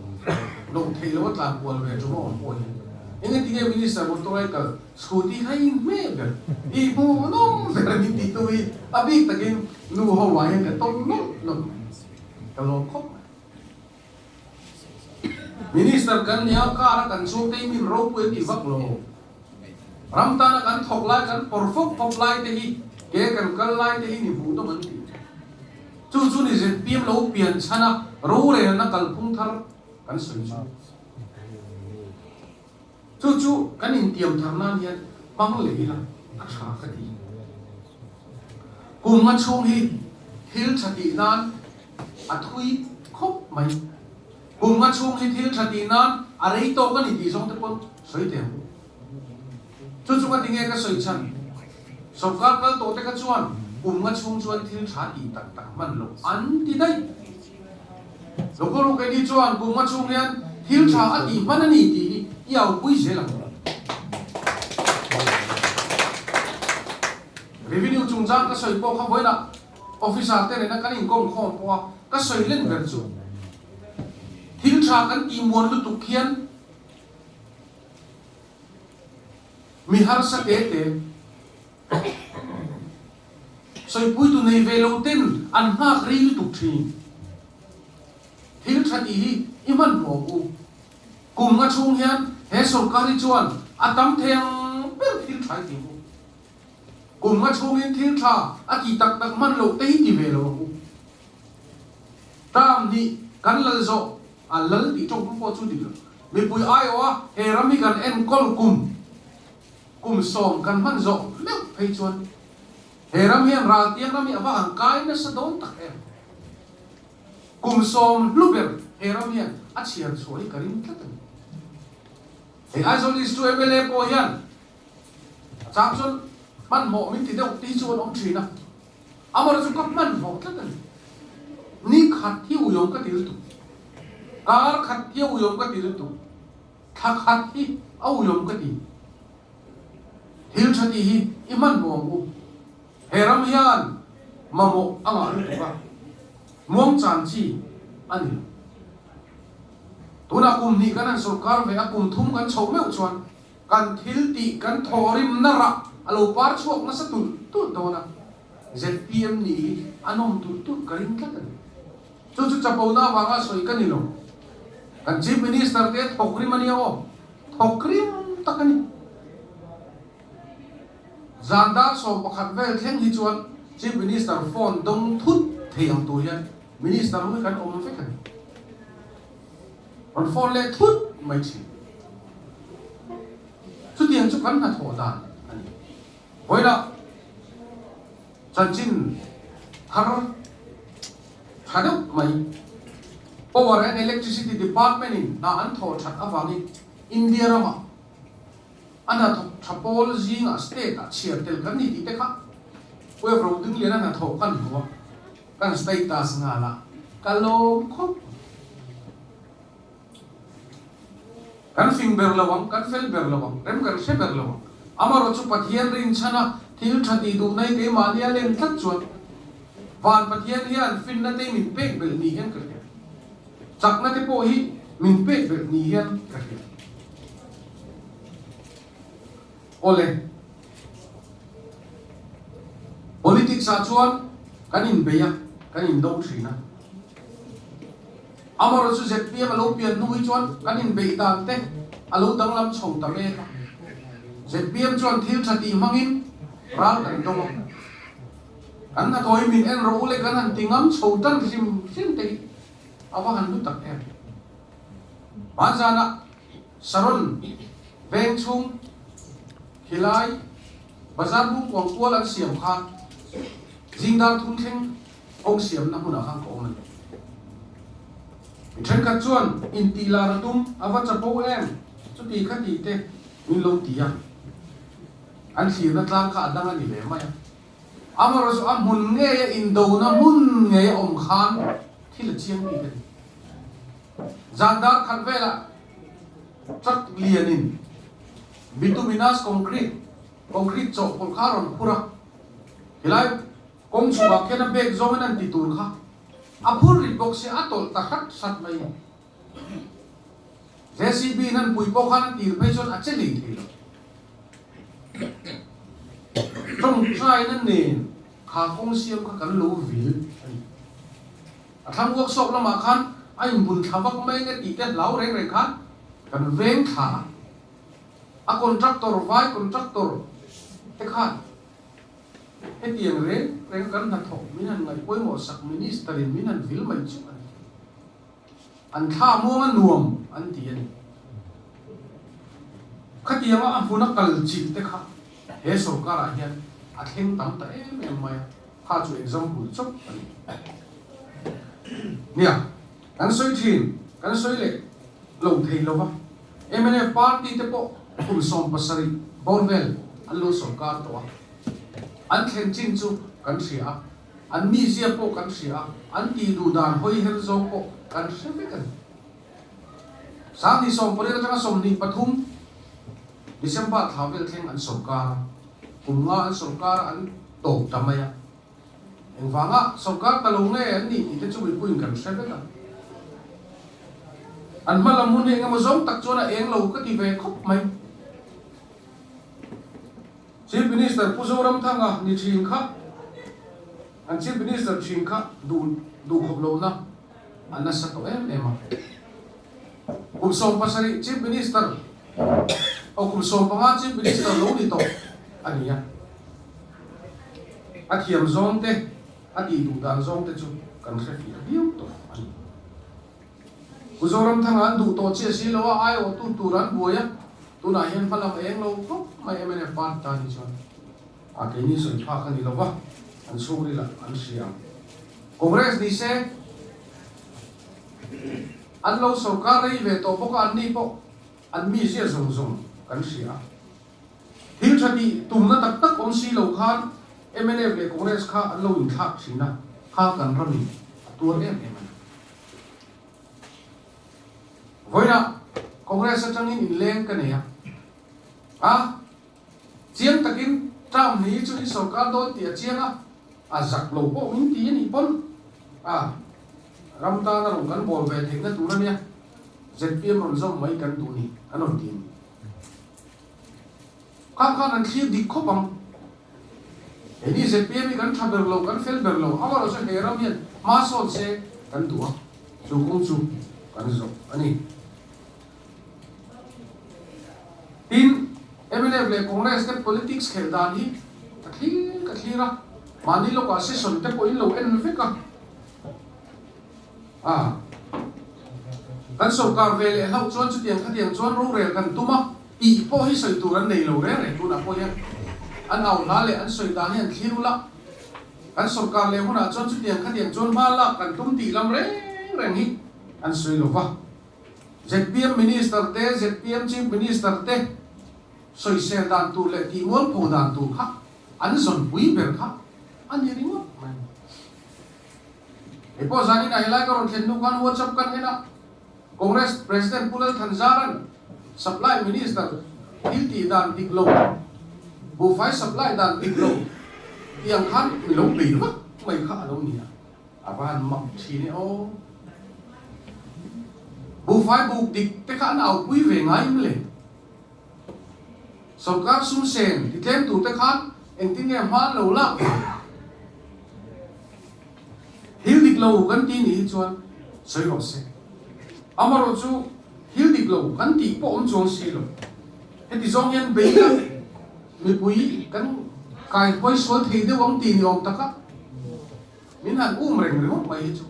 loh theih loh a tlan kual ve ṭum a awm pawh hian. Engati nge Minister motor a i kal scooty kha i hmeh ber, i hmuh nawm ber a ni tih tu hi a bik takin nu ho ah hian ka tawng nawlh nawlh mai. Ka lawm khawp mai. Minister kan nia car a kan chhung te hi min ropui an ti vak lo. Ram tana kan thawk lai kan pawr fawp fawp lai te hi ke kan kal lai te hi ni hmuh dawm an ti. Chu chu ni zpm lo pian chhan a rorelna kalphung thar kan sawi chu. Chu chu kan intiam thar nan hian hmang leh ila a tha ka ti. Kum nga chhung hi thil tha tih nan a thui khawp mai. Kum nga chhung hi thil tha tih nan a rei tawk a ni tih zawng te pawn sawi teh ang u. Chu chu ka ti nge ka sawi chhan. Sorkar kal tawh te kha chuan kum nga chhung chuan thil tha tih tak tak hman loh an ti daih. Lokal Ukeni chuan kum nga chhung hian thil tha a tih hman a ni tih hi i aupui zel ang. Revenue chungchang ka sawi pawh kha vawiinah officer te nena kan inkawm khawm pawh a ka sawi len ber chu. Thil tha kan tih muan lutuk hian mi harsa te te sawipuitu nei ve lo ten an nghak rei lutuk thin. Thil tha tih hi i hmanhmawh ang u. Kum nga chhung hian he sorkar hi chuan a tam thei ang ber thil tha i ti ang u. Kum nga chhungin thil tha a tih tak tak hman loh te hi ti ve lo ang u. Term hnih kan lal zawh a lal tih tawngkam pawh chu dik lo. Mipui aiawh a he ram hi kan enkawl kum kum sawm kan hman zawh meuh phei chuan he ram hian raltiang ram hi a va han kai nasa dawn tak em. Kum sawm hlu ber he ram hian a chhiar chhuah hi ka ring tlat a ni. Hei Aizawl East chu mla pawh hian a chang chuan hmanhmawh min ti deuh tih hi chu an awm thin a, amaherawhchu chu ka hmanhmawh tlat a ni. Ni khat hi uiawm ka ti lutuk, kar khat hi a uiawm ka ti lutuk, thla khat hi a uiawm ka ti. Thil tha tih hi i hmanhmawh ang u. He ram hian mamawh a ngah lutuk a, muang chan chi a ni lo. Tunah kum hnih kan han sawrkar ve a, kum thum kan chhoh meuh chuan kan thil tih kan thawhrimna rah a lo par chhuak nasa tulh tulh dawn a, zpm nih hi a nawm tulh tulh ka ring tlat a ni. Chu chu chapona avanga sawi ka ni lo. Kan Chief Minister te thawkrim a nia aw, thawkrim tak a ni. Zan dar 11 vel thleng hi chuan Chief Minister phone dawng thut thei ang tur hian Minister ho hi kan awm vek a ni. Rawn phone leh thut mai thin. Chutiang chu kan hnathawh dan a ni. Vawilah chanchin thar tha deuh mai Power and Electricity Department in hna an thawh that avangin India ramah A hnathawk tha pawl zingah state ah chhiar tel kan ni tih te kha Web ro ding lian a hnathawh kan hmu a, kan status nghal a, ka lawm khawp mai. Kan fing ber lo ang, kan fel ber lo ang, rem kan hre ber lo ang. Amaherawh chu Pathian rinchhan a thil tha tih duh nai keimahni a len tlat chuan Van Pathian hian finna te min pek belh ni hian ka hria. Chakna te pawh hi min pek belh ni hian ka hria. Awle, politics ah chuan kan inbei a, kan indo thin a. Amaherawhchu zpm a lo pian hnu hi chuan kan inbeih dan te a lo danglam chho ta mek a. Zpm chuan thil tha tih hmangin ral kan dawng a. Kan hnathawh hi min en rawh u le kan han ti ngam chho tan hrim hrim te hi a va han hlu tak em. Hmanzanah Saron veng chhung khilai bazar bung kuang kual an siam khan zingdar thum thleng kawng siamna hmunah khan ka awm a ni. Mi thenkhat chuan intih lar a tum a va chapo em chuti kha tih te min lo ti a. An thlirna tlang kha a dang a ni ve mai a. Amaherawhchu a hmun ngeia indona hmun ngei a awm khan thil a chiang bik a ni. Zan dar khat velah truck lianin bituminous concrete, concrete chawhpawlh kha a rawn phur a, helai kawng chhukah khian a bag zawngin an ti tur kha a phur rit bawk sia a tawlh ta hrat hrat mai a ni. JCB in an pui pawh khan a tir phei chuan a che lei thei lo. Tawngtaina nen kha kawng siam kha kan lo vil a ni. A thlang workshop lamah khan a inbun thla vak mai nge tih te hlau reng reng khan kan veng thla a. A contractor, vai contractor te khan hetiang reng reng kan hnathawk min han ngaih pawimawh sak minister in min han vil mai chu a ni. An thla muang a nuam an ti a ni. Khatianga a hmuna kal chilh te kha he sorkarah hian a thleng tam ta em em mai a, kha chu example chauh a ni. Nia, kan sawi thin, kan sawi leh lo thei lo va, mnf party te pawh kum 70 bawr vel an lo sorkar tawh a, an thlen chin chu kan hria a. An mizia pawh kan hria a, an tih duh dan hawi her zawng pawh kan hre vek a ni. 2018 atanga 23 December thla vel thleng an sawrkar a, kum nga an sawrkar a an tawp ta mai a. Engvanga sawrkar ta lo nge an nih tih te chu mipuiin kan hre vek a. An hma lam hun hi engemaw zawng tak chuan a eng lo ka ti ve khawp mai. Chief Minister Pu Zoramthanga ni thin kha an Chief Minister thin kha duh duh khawp lohna a nasa tawh em em a. Kum 70 Chief Minister aw kum 15 Chief Minister lo ni tawh a ni a. A thiam zawng te, a tih duh dan zawng te chu kan hre fiah viau tawh a ni. Pu Zoramthanga an duh tawh chiah si lo a, aiawhtu tur an buai a, tunah hian hmalam a eng lo khawp mai mnf party tan hi chuan a keini sawi phak a ni lo va, an chhungril ah an hria ang. Congress ni se an lo sorkar rei ve tawh bawk a, anni pawh an mizia zawng zawng kan hria a. Thil tha tih tumna tak tak awm si lo khan mnf leh Congress kha an lo inthlak thin a, kha kan ramin a tuar em em a ni. Vawiinah Congress atangin inleng ka nei a, a chiang takin term ni chu i sorkar dawn tih a chiang a, a zak lo pawh min ti a nih pawn a ram tana rawn kan bawl ve theihna tur a nia, zpm rawn zawm mai kan duh ni an rawn ti a ni. Khang khan an thlir dik khawp ang. Keini zpm hi kan tha ber lo, kan fel ber lo, amaherawhchu he ram hian hma sawn se kan duh a, chu kawng chu kan zawh a ni. Tin, mnf leh Congress te politics khelh dan hi ka thlir ka thlir a, mahni lawkah session te pawhin lo en vek a. A, kan sorkar ve leh hlauh chuan chutiang khatiang chuan rorel kan tum a, tih pawh hi sawi tur an nei lo reng reng tunah pawh hian an au hla leh an sawi dan hi an thlir ula, kan sorkar leh hunah chuan chutiang khatiang chuan hma lak kan tum tih lam reng reng hi an sawi lo va. Zpm Minister te, zpm Chief Minister te sawisel dan tur leh tih mualpho dan tur kha an zawnpui ber kha a ni ringawt mai. Hei pawh zanin ah helai ka rawn thlen hnu khan WhatsApp kan en a, Congress President Pu Lal Thanzaran Supply Minister thil tih dan dik lo, buhfai supply dan dik lo tih ang khan mi lo bei vak mai kha a lo ni a, a va han mak thin e aw. Buhfai buk dik te kha an aupui ve ngai em le? Sorkar sum sen ti tlem tur te khan engtin nge hma an lo lak ve? Thil dik lo kan ti nih hi chuan sawi rawh se. Amaherawh chu thil dik lo kan tih pawh awm chuang si lo. Heti zawng hian beina mipui kan kai huai sual thei deuh ang ti ni awm taka min han um reng ringawt mai hi chu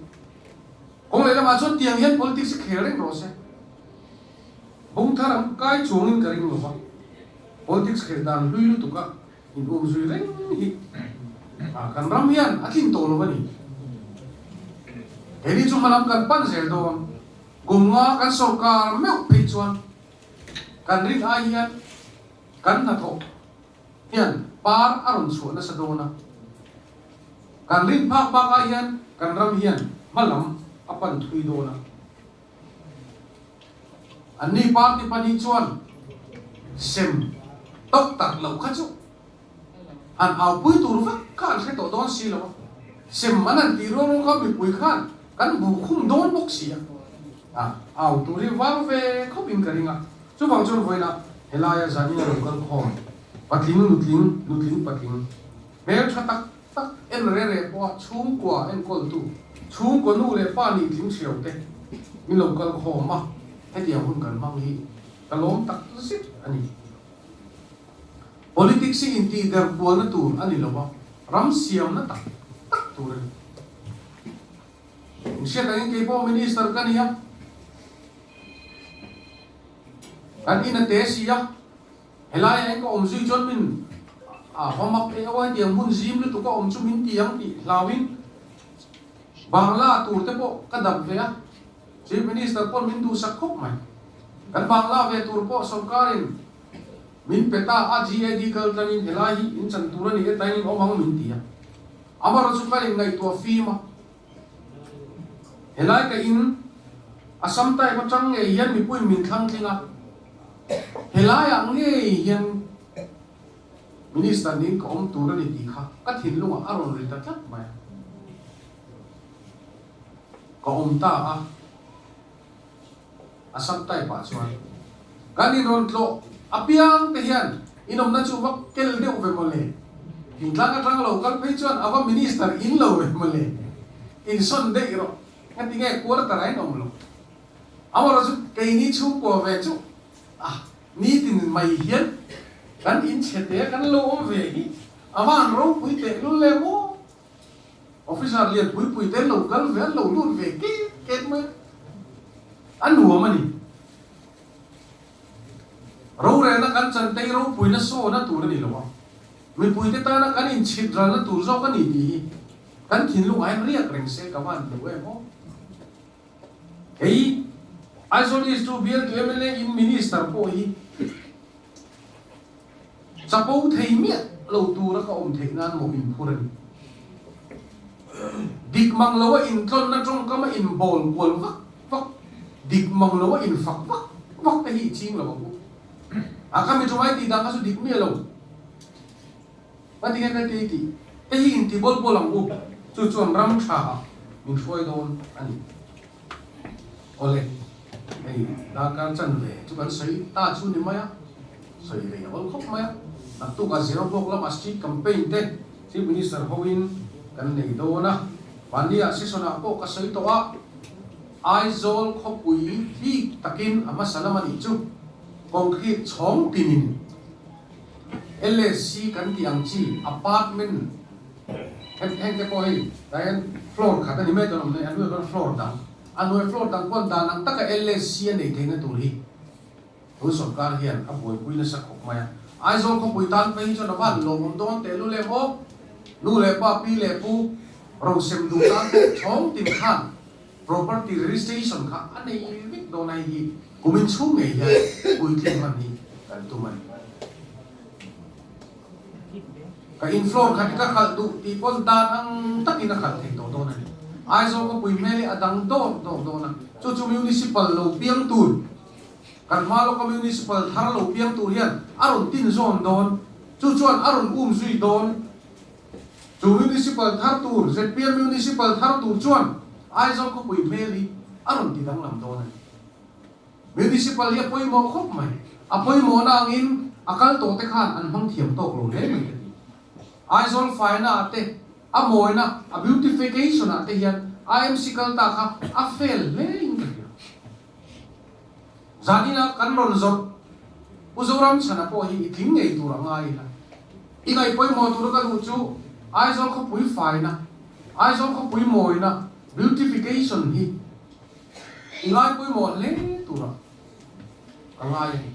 kawng lehlamah chuan tiang hian politics hi khel reng rawh se. Bung thar ang kai chuangin ka ring lova, politics khelh dan hlui lutuk a in um zui reng hi a kan ram hian a tlin tawh lo a ni. Keini chu hmalam kan pan zel dawn, kum nga kan sorkar meuh phei chuan kan rin ai hian kan hnathawh hian par a rawn chhuah nasa dawn a, kan rin phak bak ah hian kan ram hian hmalam a pan thui dawn a. Anni party pahnih chuan sem tawk tak loh kha chu han aupui tur vek kha an hre tawh dawn si lo a, sem an han tih rual rual kha mipui khan kan bu khum dawn bawk si a, a au tur hi vang ve khawp in ka ring a, chuvang chuan vawiinah helaia zanin a lo kal khawm patling nutling nutling patling hmeltha tak tak en re re pawha chhungkua enkawltu, chhungkua nu leh pa nih tling ṭhiau te min lo kal khawm a, hetiang hun kan hmang hi ka lawm tak zet a ni. Politics hi intih der kualna tur a ni lo a, ram siamna tak tak tur a ni. Inhriat angin kei pawh Minister ka ni a, kan in a te si a, Helai ah ka awm zui chuan min a va mak e aw hetiang hmun zim lutuk a awm chu min ti ang tih hlauin Bangla tur te pawh ka dap ve a, Chief Minister pawn min duhsak khawp mai. Kan Bangla ve tur pawh sorkarin min pe ta a, GAD kal tlangin helai hi in chan tur a ni e tain in awm ang min ti a. Amaherawhchu chu ka inngaihtuah fim a. Helai ka in Assam type atang ngei hian mipuiin min thlang tling a, helaiah ngei hian Minister niin ka awm tur a ni tih kha ka thinlungah a rawn ri ta tlat mai a. Ka awm ta a. A subtype ah chuan kan inrawn tlawh apiang te hian inawmna chu va kel deuh ve mawle. Thingtlang atang lo kal phei chuan a va minister in lo ve mawle. Insawn daih rawh. Nga tinge quarter a inawm lo. Amaherawh chu keini chhungkua ve chu a nitin mai hian kan inchhe te kan lo awm ve hi a van ropui teh lul le maw? Officer lian pui pui te lo kal ve an lo lut ve ket ket mai a, a nuam a ni. Rorelna kan chantei ropuina sawna tur a ni lo a, mipuite tana kan inchhit ralna tur zawk a ni tih hi kan thinlungah hian riak reng se ka van duh em aw. Hei Aizawl East chu bialtu mla in Minister pawh hi chapo thei miah lo tura ka awm theih nan maw inphur a ni. Dik mang loa intlawnna tawngkama inbawl kual vak vak, dik mang loa infak vak vak te hi i ching lo ang u. A ka mi tumai tih dan kha chu dik miah lo. Ka ti nge ka ti tih te hi inti bawl bawl ang u, chu chuan ram tha ah min hruai dawn a ni. Awle, hei darkar chanve chu kan sawi ta chu ni mai a, sawi rei a awl khawp mai a, naktuk ah zero block lamah street campaign te Chief Minister hoin kan nei dawn a, mahni ah session ah pawh ka sawi tawh a, Aizawl khawpui bik takin a hmasa lam a nih chu concrete chhawng tinin LSC kan tih ang chi apartment heng heng te pawh hei tah hian floor khat a ni mai dawn awm nei a hnuaiah khan floor dang a hnuai floor dang pawn dan ang taka LSC a nei theihna tur hi tun sawrkar hian a buaipui nasa khawp mai a. Aizawl khawpui tan phei hi chuan a van lawmawm dawn teh lul em aw. Nu leh pa pi leh pu rosem duh tan pawh chhawng tin khan property registration kha a nei vek dawn a hei hi kumin chhung ngei hian puitling hman hi kan tum a ni. Ka in floor khat ka khalh duh tih pawn dan ang takin a khalh thei tawh dawn a ni. Aizawl khawpui hmel hi a dang dawr dawr dawn a, chu chu municipal lo piang tur, kan hma lawka municipal thar lo piang tur hian a rawn tin zawn dawn, chu chuan a rawn um zui dawn. Chu Municipal thar tur, zpm Municipal thar tur chuan Aizawl khawpui hmel hi a rawn ti danglam dawn a ni. Municipal hi a pawimawh khawp mai. A pawimawhna angin a kal tawh te khan an hmang thiam tawk lo hle mai ka ti. Aizawl faina ah te, a mawina, a beautification ah te hian IMC kal ta kha a fail hle in ka hria. Zanina kan rawn zawrh Pu Zoramchhana pawh hi i tling ngei tur a ngai ila. I ngaih pawimawh tur ka duh chu Aizawl khawpui faina, Aizawl khawpui mawina, beautification, hi i ngai pawimawh hle tura ka ngai a ni.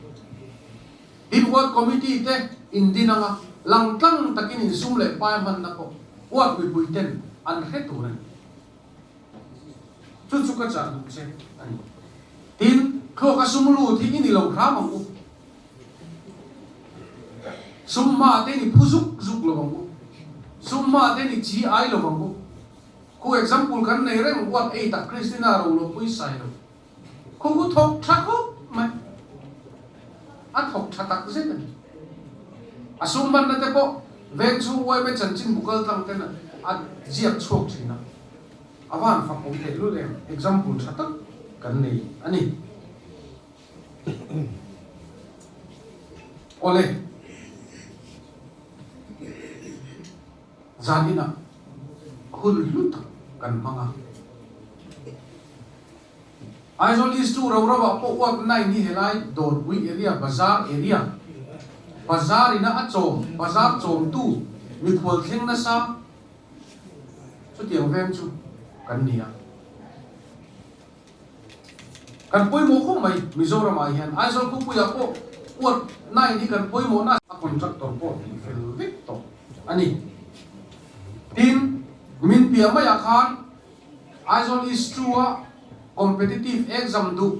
Tin, Ward Committee te indin anga langtlang takin insum leh pai hmanna pawh Ward mipui ten an hre tur a ni. Chu chu ka chah duh che a ni. Tin, thluaka sum lut hi i ni lo hram ang u. Sum hma te ni phu zuk zuk lo ang u. Sum hma te ni chi ai lo ang u. Khu example kan nei reng ward eight ah Christina ro lo pui sai lo. Khu khu thawk tha khawp mai. A thawk tha tak zet a ni. A sum hmanna te pawh veng chhung uaime chanchin bu kal tlang ten a ziak chhuak thin a. A van fak awm teh lul em, example tha tak kan nei a ni. Awle, zan inah hun hlu tak kan hmang a. Aizawl East chu ro ro ah pawh uap nine hi helai Dawrpui area Bazar area Bazar ina a chawm Bazar chawmtu mikhual thleng nasa chutiang veng chu kan ni a. Kan pawimawh khawp mai Mizoram ah hian Aizawl khawpui ah pawh uap nine hi kan pawimawh na a contractor pawh tih fel vek tawh a ni. Tin, min piah maiah khan Aizawl East 2 a competitive exam duh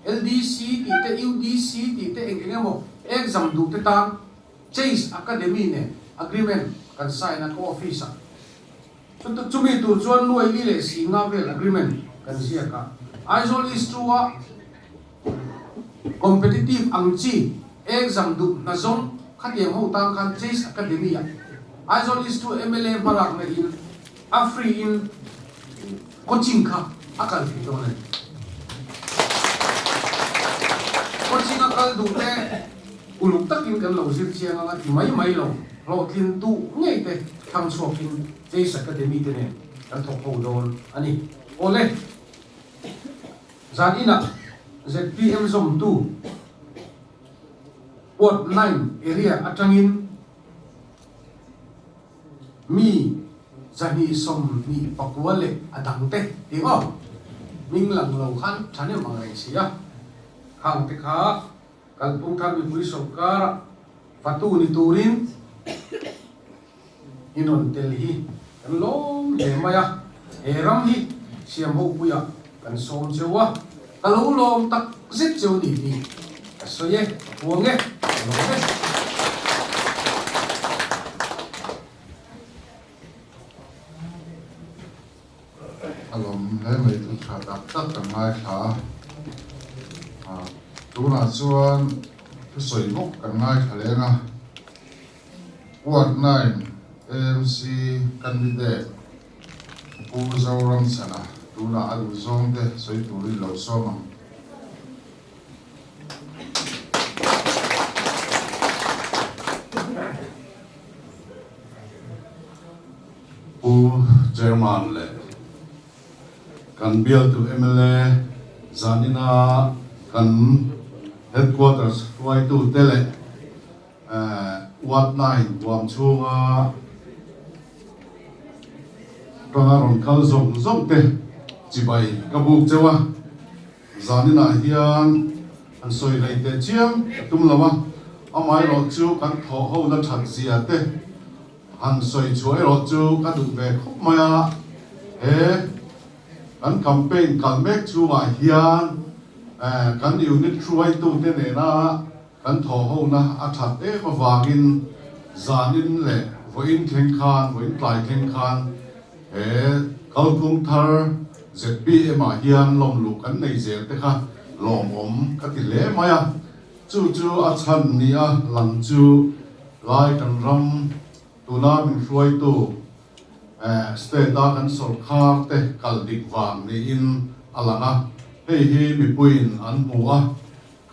LDC tih te UDC tih te eng eng emaw exam duh te tan Chase Academy nen agreement kan sign a ka office ah. Chuta chumi tur chuan nuai li leh si nga vel agreement kan ziak a. Aizawl East 2 a competitive ang chi exam duh hna zawng khatiang ho tan khan Chase Academy ah Aizawl East 2 mla hmalakna in A free in coaching kha a kal thei dawn a ni. Coaching a kal duh te uluk takin kan lo zir chiang anga ti mai mai lo, hlawhtlin duh ngei te thlang chhuakin Chase Academy te nen kan thawk ho dawn a ni. Awle, zan inah zpm zawmtu Ward 9 area atangin Mi 229 leh a dangte tih aw hming lang lo khan thahnem ang reng si a, khang te kha kalphung thar mipui sawrkara fatu ni turin i rawn tel hi kan lawm hle mai a, he ram hi siam hopuiah kan sawm cheu a, ka lo lawm tak zet cheu ni tih ka sawi e, ka puang e, ka lawm e. A lawm hle mai chu tha tak tak kan ngaithla a, tunah chuan thusawi bawk kan ngaithla leng a. Ward 9 AMC candidate Pu Zoramchhana tunah a duh zawng te sawi turin lo sawm ang. Pu Chairman leh kan bialtu mla zanina kan Headquarters hruaitute leh Ward 9 huam chhunga tanga rawn kal zawng zawng te chibai ka buk cheu a, zaninah hian an sawi hlei teh chiam ka tum lo a, amaherawh chu kan thawh ho na that zia te han sawi chhuah erawh chu ka duh ve khawp mai a, he kan campaign kal mek chhungah hian kan unit hruaitute nena Kan thawhhona a that em avangin zanin leh vawiin thleng khan, vawiin tlai thleng khan he kalphung thar zpm ah hian lawmluh kan nei zel te kha lawmawm ka ti hle mai a. Chu chu a chhan nia lang chu lai kan ram tuna min hruaitu state a kan sawrkhar te kal dik vang niin a lang a. Hei hi mipuiin an hmu a.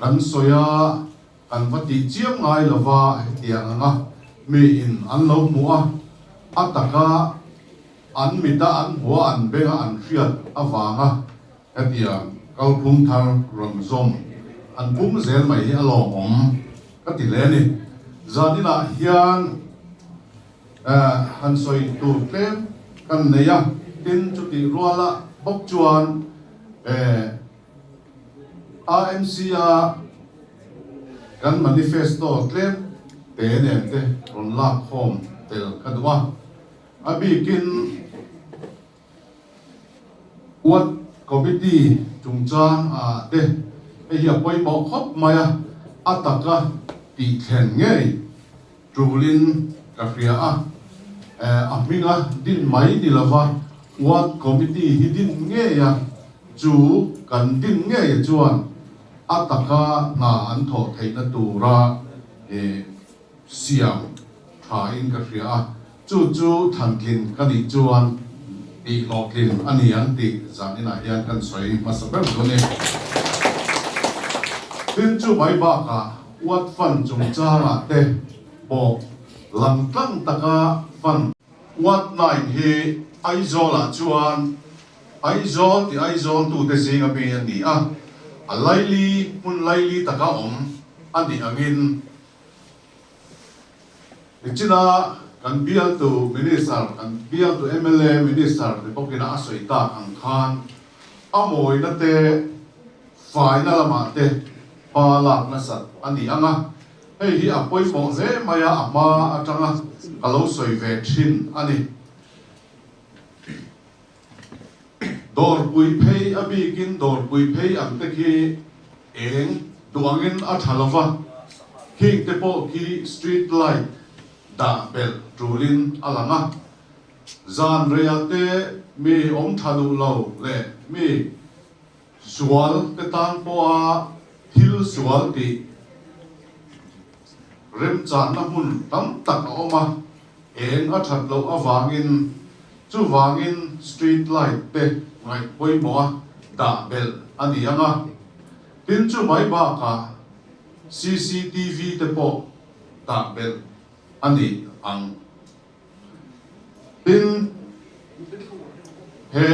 Kan sawi a, kan va tih chiam ngai lo va, hetiang anga miin an lo hmuh a, a taka an mita an hmuh a, an benga an hriat avanga hetiang kalphung thar rawn zawm an pum zel mai hi a lawmawm ka ti hle a ni. Zaninah hian han sawi tur tlem kan nei a, tin chutih ruala bawk chuan AMC-a kan manifesto tlem te nen te rawn lak khawm tel ka duh a, a bikin Ward Committee chungchang ah te hei hi a pawimawh khawp mai a, a taka tih thlen ngei tulin ka hria a, a hminga din mai ni lova Ward Committee hi din ngei a, chu kan din ngei chuan a taka hna an thawh theihna tura siam thain ka hria a, chu chu thantlin ka nih chuan tih hlawhtlin a ni ang tih zaninah hian kan sawi hmasa ber chu a ni. Tin, chu mai bakah Ward Fund chungchangah te pawh lang tlang taka fund. Ward 9 hi Aizawlah chuan Aizawl ti Aizawl tute zinga mi a ni a, a laili hmun laili taka awm a nih angin nichina kan bialtu Minister, kan bialtu mla Minister ni bawkina a sawi tak ang khan a mawina te Faina lamah te hma lak nasat a ni ang a, hei hi a pawimawh hle mai a, a hma atanga ka lo sawi ve thin a ni. Dawrpui phei a bikin dawrpui phei ang te khi eng duh angin a tha lo va, khing te pawh khi street light dah belh tulin a lang a, zan reiah te mi awm tha duh lo leh mi Sual te tan pawha thil sual tih remchanna hmun tam tak a awm a, eng a that loh avangin chuvangin street light te ngaih pawimawha dah belh a ni ang a. Tin chu mai bakah. cctv te pawh dah belh a ni ang. Tin, he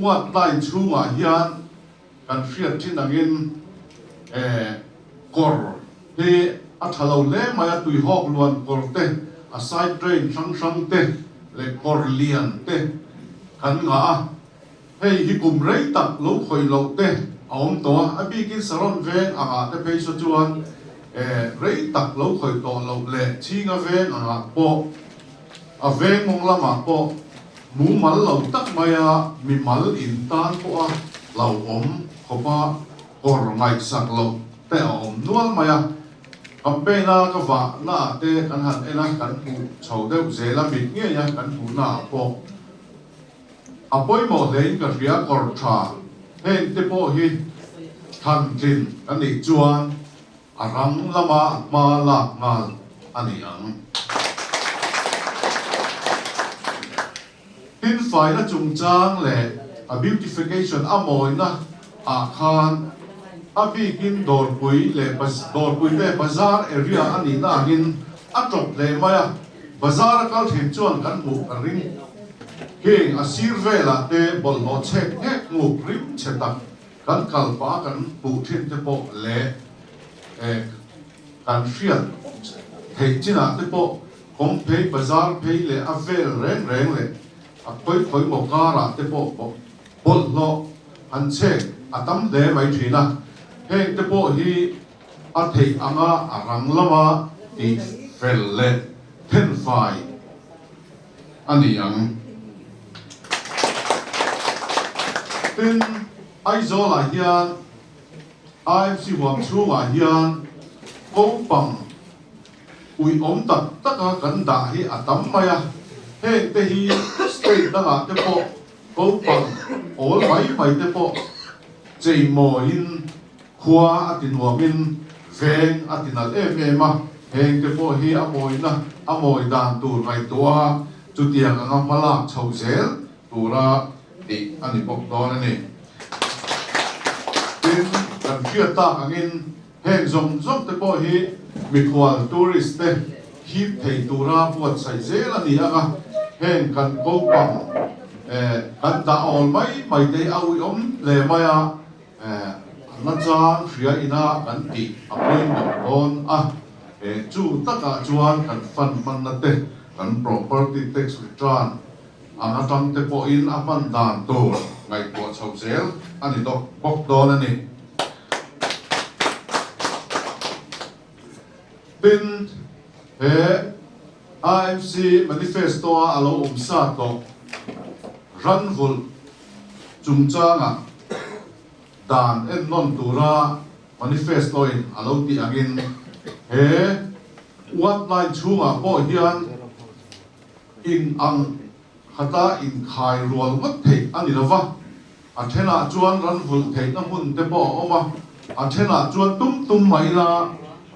Uat line chhungah hian kan hriat thin angin kawr hi a tha lo hle mai a, tuihawk luan kawr te, a side drain hrang hrang te leh kawr lian te kan ngah a. Hei hi kum rei tak lo khawih loh te a awm tawh a, a bikin Saron veng angah te phei saw chuan rei tak lo khawih tawh loh leh Chhinga veng angah pawh a veng mawng lamah pawh mumal lo tak maia mimal in tan pawha hlauhawm khawpa kawr ngaihsak loh te a awm nual mai a. Campaign a ka vah naah te kan han en a, kan hmuh chho deuh zel a, mit ngeia kan hmuh naah pawh A pawimawh hlein ka hria kawr tha heng te pawh hi thlan tlin ka nih chuan a rang lama hma lak nghal a ni ang. Tin faina chungchang leh a beautification a mawina ah khan a bikin dawrpui leh dawrpui ve bazar area a nihna angin a tawp hle mai a, bazar a kal thin chuan kan hmuh ka ring. Heng a sir velah te bawlhhlawh chhek nghek nguk rim chhe tak kan kal pah a kan hmuh thin te pawh leh kan hriat theih chinah te pawh kawng phei bazar phei leh a vel reng reng leh a khawi khawi maw karah te pawh bawlhhlawh han chhek a tam hle mai thin a, heng te pawh hi a theih anga a rang lama tih fel leh thenfai a ni ang. Tin, Aizawlah hian IMC huam chhungah hian kopang uiawm tak taka kan dah hi a tam mai a, heng te hi state dangah te pawh kopang awl mai mai te pawh cheimawiin Khua a ti nuamin veng a ti nalh em em a, heng te pawh hi a mawina a mawi dan tur ngaihtuah a, chutiang anga hma lak chhoh zel tura tih a ni bawk dawn a ni. Tin, kan hriat tak angin heng zawng zawng te pawh hi mikhual, tourist, te hip thei tura buatsaih zel a ni ang a, heng kan kopang kan dah awl mai mai te hi a uiawm hle mai a, A chang hria ina kan tih a pawimawh dawn a, chu takah chuan kan fund hmanna te, kan property tax return ang atang te pawhin a hman dan tur ngaihtuah chhoh zel a ni bawk dawn a ni. Tin, he IMC manifesto-a a lo awm sa tawh ranvulh chungchanga dan ennawn tura manifesto-in a lo tih angin he ward line chhungah pawh hian in ang khata inkhai rual ngawt theih a ni lova, a thenah chuan ranvulh theihna hmun te pawh a awm a, a thenah chuan tum tum mai ila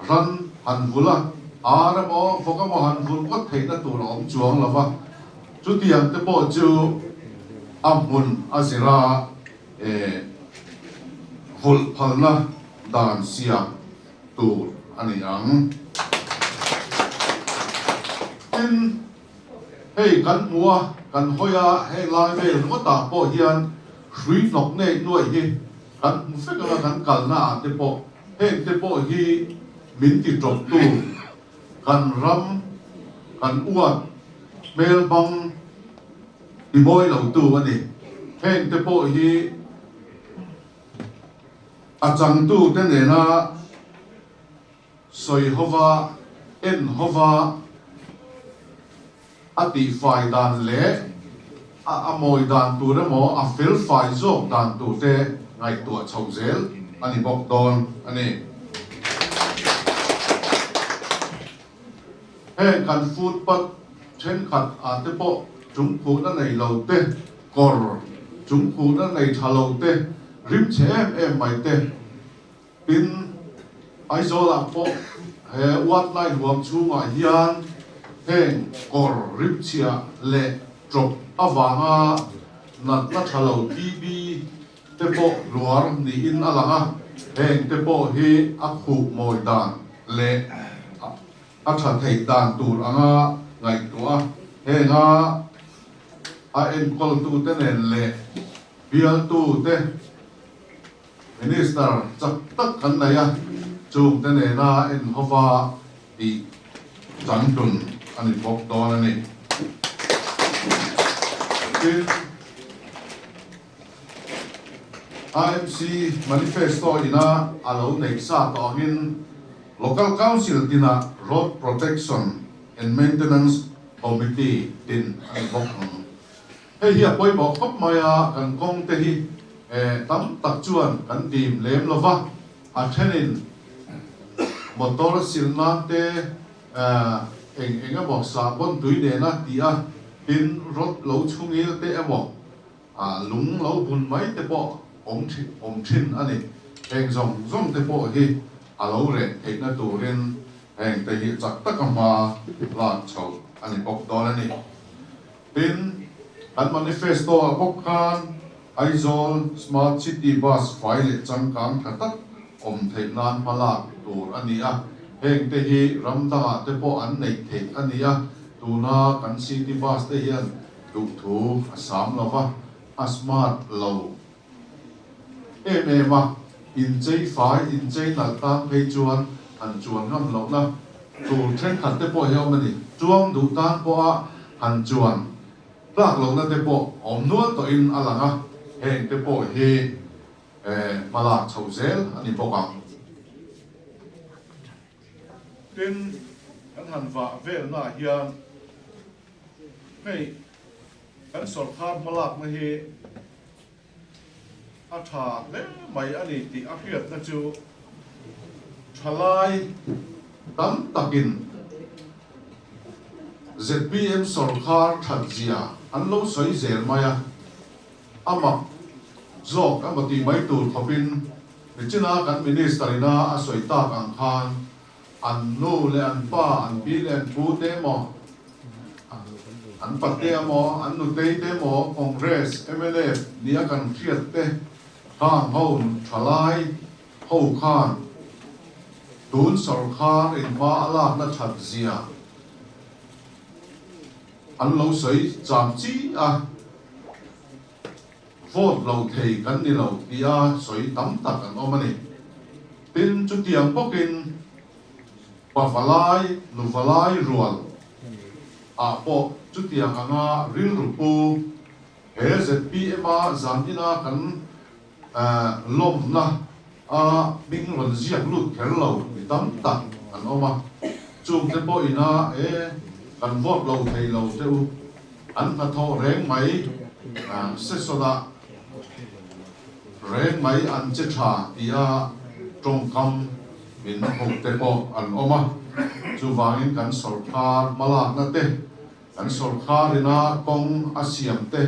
ran han vulh a, ar emaw vawk emaw han vulh ngawt theihna tur a awm chuang lova. Chutiang te pawh chu a hmun a zir a, vulh phalna dan siam tur a ni ang. Tin, hei kan hmu a, kan hawi a, heng lai vel ringawtah pawh hian hrui hnawk neih nuaih hi kan hmu vek ang a, kan kalna ah te pawh heng te pawh hi min ti tawptu Kan ram, kan uat hmel bang ti mawi lo tu a ni. Heng te pawh hi a changtu te nena sawi hova, en hova a tihfai dan leh a a mawi dan tur emaw a felfai zawk dan tur te ngaihtuah chhoh zel a ni bawk dawn a ni. Heng kan footpath thenkhat ah te pawh chungkhuhna nei lo te, kawr chungkhuhna nei tha lo te, rimchhe em em mai te, Tin, Aizawlah pawh he Ward Line huam chhungah hian heng kawr rimchhia leh ṭawp avanga natna ṭha lo TB te pawh hluar niin a lang a. Heng te pawh hi a khuh mawi dan leh a tha theih dan tur anga ngaihtuah a, henga a enkawltute nen leh bialtute Minister chak tak kan nei a, chungte nena enhova tih changtlun a ni bawk dawn a ni. Tin, IMC Manifesto ina a lo neih sa tawh angin Local Council tinah Road Protection and Maintenance Committee din a ni bawk ang. Hei hi a pawimawh khawp mai a, kan kawng te hi tam tak chuan kan dim lem lo va, a thenin motor sil nan te eng eng emaw sahbawn tui nena ti a, tin road lo chhungil te emaw A lung lo bun mai te pawh awm thin awm thin a ni. Heng zawng zawng te pawh hi a lo reh theihna turin heng te hi chak taka hma lak chhoh a ni bawk dawn a ni. Tin, kan manifesto ah bawk khan Aizawl Smart City Bus fai leh changkang tha tak awm theih nan hma lak tur a ni a. Heng te hi ram dangah te pawh an neih theih a ni a, tuna kan city bus te hian Duhthu a sam lo va, a smart lo em em a, inchei fai, inchei nalh tan phei chuan han chuan ngam lohna tur thenkhat te pawh hi a awm a ni. Chuang duh tan pawha han chuan tlak lohna te pawh awm nual tawhin a lang a, heng te pawh hi hmalak chhoh zel a ni bawk ang. Tin, kan han vah velnaah hian hei kan sawrkar hmalakna hi a tha hle mai a ni tih a hriatna chu thalai tam takin zpm sawrkar thatzia an lo sawi zel mai a. A mak zawk emaw tih mai tur khawpin nichina kan Minister ina a sawi tak ang khan an nu leh an pa, an pi leh an pu te emaw, an pate emaw, an nutei te emaw Congress, mnf nia kan hriat te khang ho thalai ho khan tun sawrkhar in hma a lakna that zia an lo sawi cham chi a. Vote lo thei kan ni lo tia sawi tam tak an awm a ni. Tin, chutiang bawkin pavalai, nuvalai rual ah pawh chutiang anga rilru pu he zpm a zan ina kan lawmna a hming rawn ziak lut kher lo mi tam tak an awm a. Chungte pawh ina e kan vote lo thei lo te u. An hnathawh reng mai session-ah reng mai an che tha tia tawngkam min hote pawh an awm a. Chuvangin kan sawrkar hmalakna te, kan sawrkarina kawng a siam te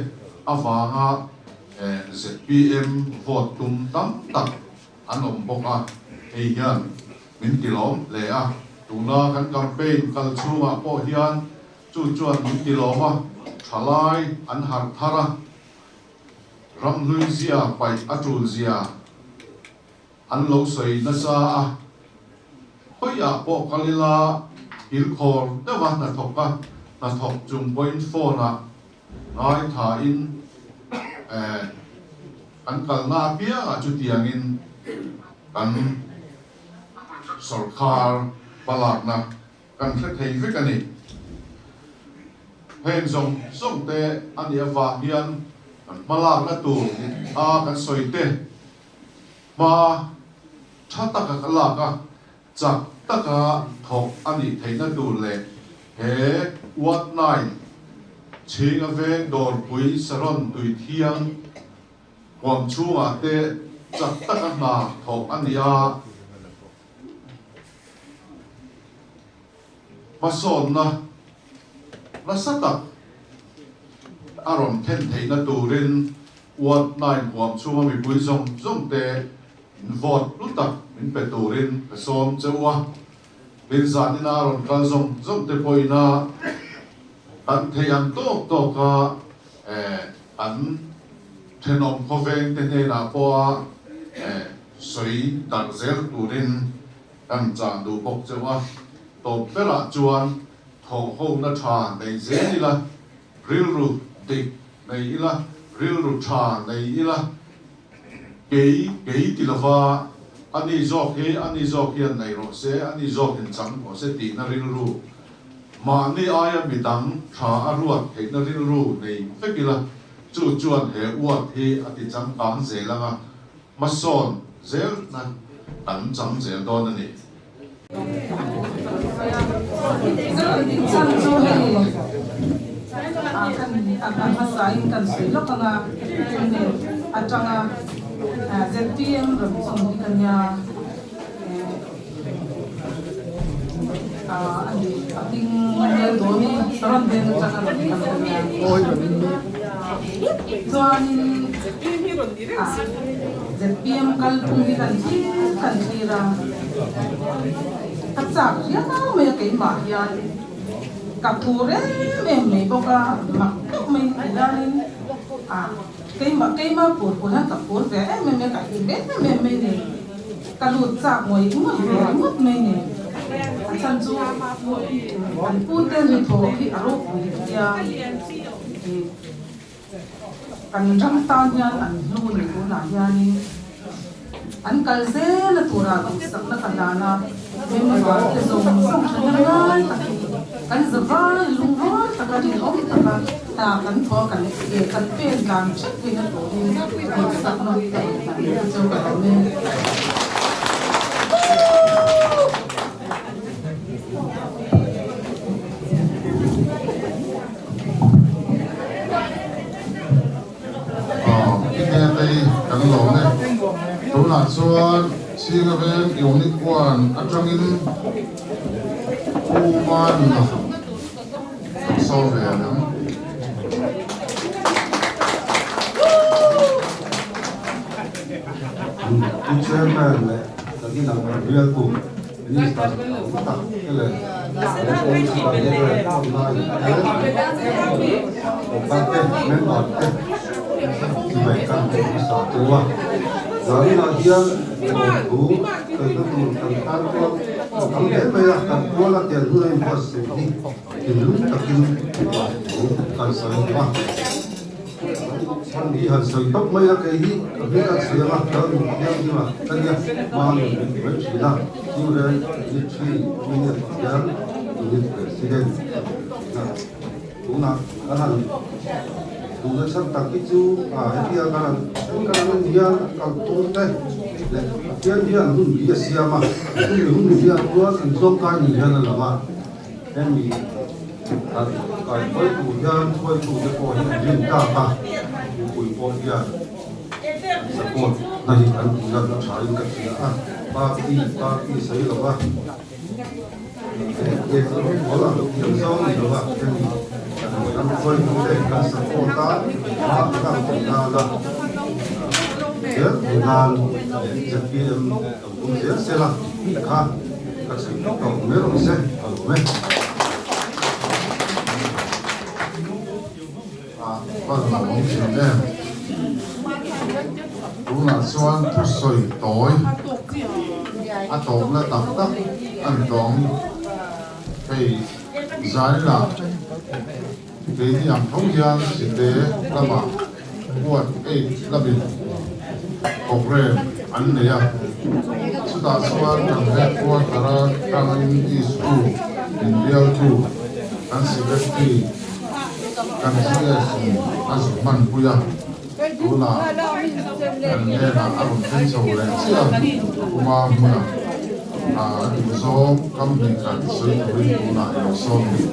avanga zpm vote tum tam tak an awm bawk a, hei hian min tilawm hle a. Tuna kan campaign kal chhungah pawh hian Chu chuan min ti lawm a, thalai an harh thar a, ramhlui zia paih a tul zia an lo sawi nasa a, khawiah pawh kal ila kilkhawr deuha hnathawk a, hnathawk chung pawhin phone ah ngaithain eh kan kalna apiangah chutiangin kan sawrkhar hmalakna Kan hre thei vek a ni. Heng zawng zawng te a nih avang hian kan hmalakna tur a kan sawi te hma tha taka ka lak a, chak taka thawk a nih theihna tur leh he Ward 9 Chhinga Veng Dawrpui Saron Tuithiang huam chhungah te chak taka hna thawk a ni a. Hmasawnna nasa tak a rawn thlen theihna turin Ward 9 huam chhunga mipui zawng zawng te in vote hlu tak min pe turin ka sawm che u a. Tin zanina a rawn kal zawng zawng te pawhina kan theih ang tawk tawka an thenawm khawveng te hnenah pawha. sawi darh zel turin kan chah duh bawk cheu a, tawp berah chuan thawhhona tha nei zel ila, rilru dik nei ila, rilru tha nei ila, kei kei ti lova ani zawk hi ani zawk hian nei rawh se, ani zawkin chang rawh se tihna rilru, mahni aia midang tha a ruat theihna rilru nei vek ila, chu chuan he uat hi a ti changkang zel anga hmasawn zelna kan chang zel dawn a ni. Chan chu hei kan a hmasain kan sawi lawk anga chumi atanga ZPM rawn chawm hi ka nia a ni a hming hmel dawn i rawn veng atanga rawn kal ka nia chuanin ZPM kalphung hi kan thlir kan thlir a, ka chak riau mai a keimah hian ka phur em em mai bawk a, mak deuh mai ti hianin a keimah keimah phur phur hian ka phur ve em em mai a, ka hlim em em mai ni, ka lut chak ngawih ngawih ve ringawt mai ni, a chhan chu kan pute hnathawh hi a ropui tia. Kan ram tan hian an hlu ni tunah hianin an kal zel a turah duhsakna ka hlan a, member te zawng zawng thahnem ngai takin kan zavai lungrual taka rinawm taka hna kan thaw kan leh kan pen dan hrep theihna turin duhsakna ka rawn hlan leh cheu ka lo e. Pi kan lawm e. Tunah chuan Chhinga veng Unit 1 atangin Pu Manuna kan sawm ve ang. Pu Chairman leh kan inang bialtu Minister tam tak te leh Awkate member te chibai kan hmu hmasa teuh a. Zaninah hian lawmthu sawina tur kan tan chuan a tam hle mai a, kan kuala tel hun a inbuatsaih hi thinlung takin lawmthu kan sawi a ni a. Chhan hi han sawi tawp mai a, kei hi ka hming an sawi ang a, ka nu thianghlim a ka nia, hma min min ti mai thin a, Children Ministry Union hian Unit President ka ni thin a, tunah kan han duhna chhan tak hi chu a hetia kan han kan han en hian kal tum te leh Pathian hian hun bi a siam a, chumi hun hian chuan an tlawmkai ni hian a lang a. Hemi kan kaihruaitu hian hruaitute pawh hi an rin tak a, mipui pawh hian support na hi an tih lan a tha in ka hria a, party party sawi lo va, eh pawl ang thiam zawng ni lo va, hemi kan hruaitute kan support a, hma kan tih nan a, zel thei nan ZPM lo tum zel sela kha. Ka chhui tawh tawh mai rawh se, ka lawm e. A van lawmawm thin em. Tunah chuan thusawi tawi a tawpna tak tak a ni tawh ang. Hei zaninah keini ang tho hian Site lamah Ward 8 lamin programme an nei a, chutah chuan kan headquarter a tangin East 2 inbialtu kan secretary kan GS in a zu hmanpui a, tunah kan hnenah a rawn thleng chho leh chiah a, kuma hmuna a duhzawng kam hnih khat sawi turin tunah i lo sawm a ni.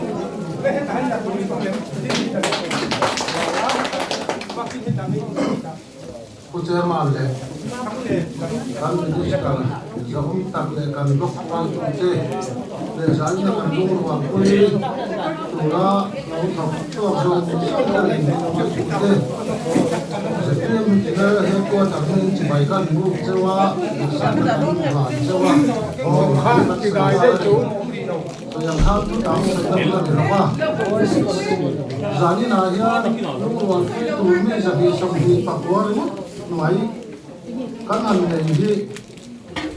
Pu Chairman leh kan Minister zahawm tak leh kan block hruaitute leh zaina kan lungrual pui tura lo thawk chhuak zawng zawng te leh hruaitute ZPM tina headquarter hmangin chibai kan buk cheu a, duhsakna kan hlan cheu a, Sawiang khan chu tam sawi na hun a ni lo va, zaninah hian lungrual pui tur mi 125 ringawt hnuai Kan han nei hi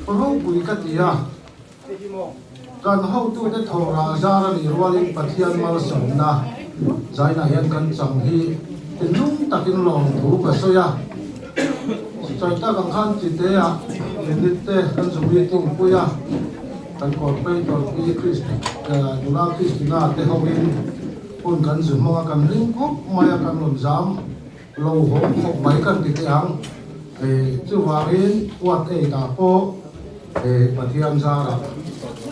ropui ka ti a, kan hotute thawhrah zar a nih rualin Pathian malsawmna zainah hian kan chang hi thinlung takin lawmthu ka sawi a. Sawi tak ang khan Chiteah unit te kan zu meeting pui a, kan corporator Pi Nula Christina te hoin hun kan zu hmang a, kan hlim khawp mai a, kan rawn zam. Lo hawm khawp mai kan ti teh ang. Chuvangin Ward 8 ah pawh Pathian zarah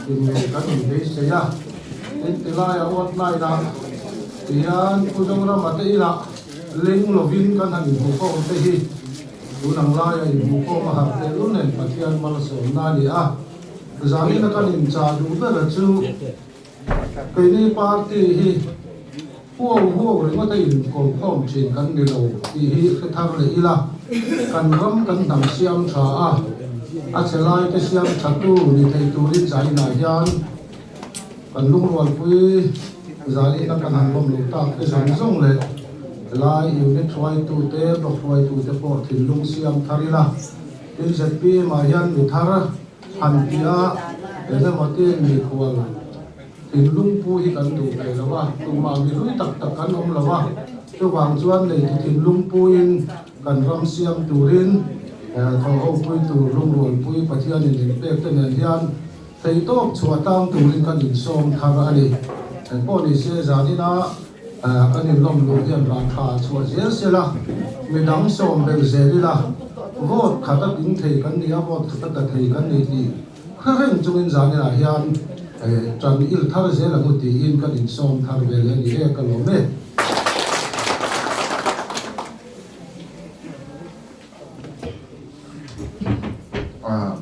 innei kan inbeisei a. Tin tilaiah Ward 9 ah tihian Pu Zorama te inah leng lovin kan han inhmuhkhawm te hi tun ang laia inhmuhkhawm a harh tehlul nen Pathian malsawmna a ni a. Zanina kan inchah duh ber chu Keini party hi huau huau ringawt a inkawmkhawm thin kan ni lo tih hi hre thar leh ila, kan ram kan hnam siam tha a, a che lai te siam tha tu ni thei turin zainah hian kan lungrualpui zaina kan han lawm lo tak te zawng zawng leh helai unit hruaitu te, block hruaitu te pawh thinlung siam thar ila, tin zpm ah hian mi thar Han ti a, engemaw tin mikhual thinlungpu hi kan duh ve lo a, tumah mi hlui tak tak kan awm lo a, chuvang chuan neitu thinlungpuin kan ram siam turin thawhhopui tur lungrualpui Pathianin min pek te nen hian theihtawp chhuah tang turin kan insawm thar a ni. Engpawh ni se zanina Kan inlawm luh hian rah tha chhuah zel sela, midang sawm belh zel ila, vote khat a tling thei kan ni a, vote khat a tla thei kan ni tih hre reng chungin zaninah hian tan il thar zel ang u tiin kan insawm thar ve leh a ni e, ka lawm e.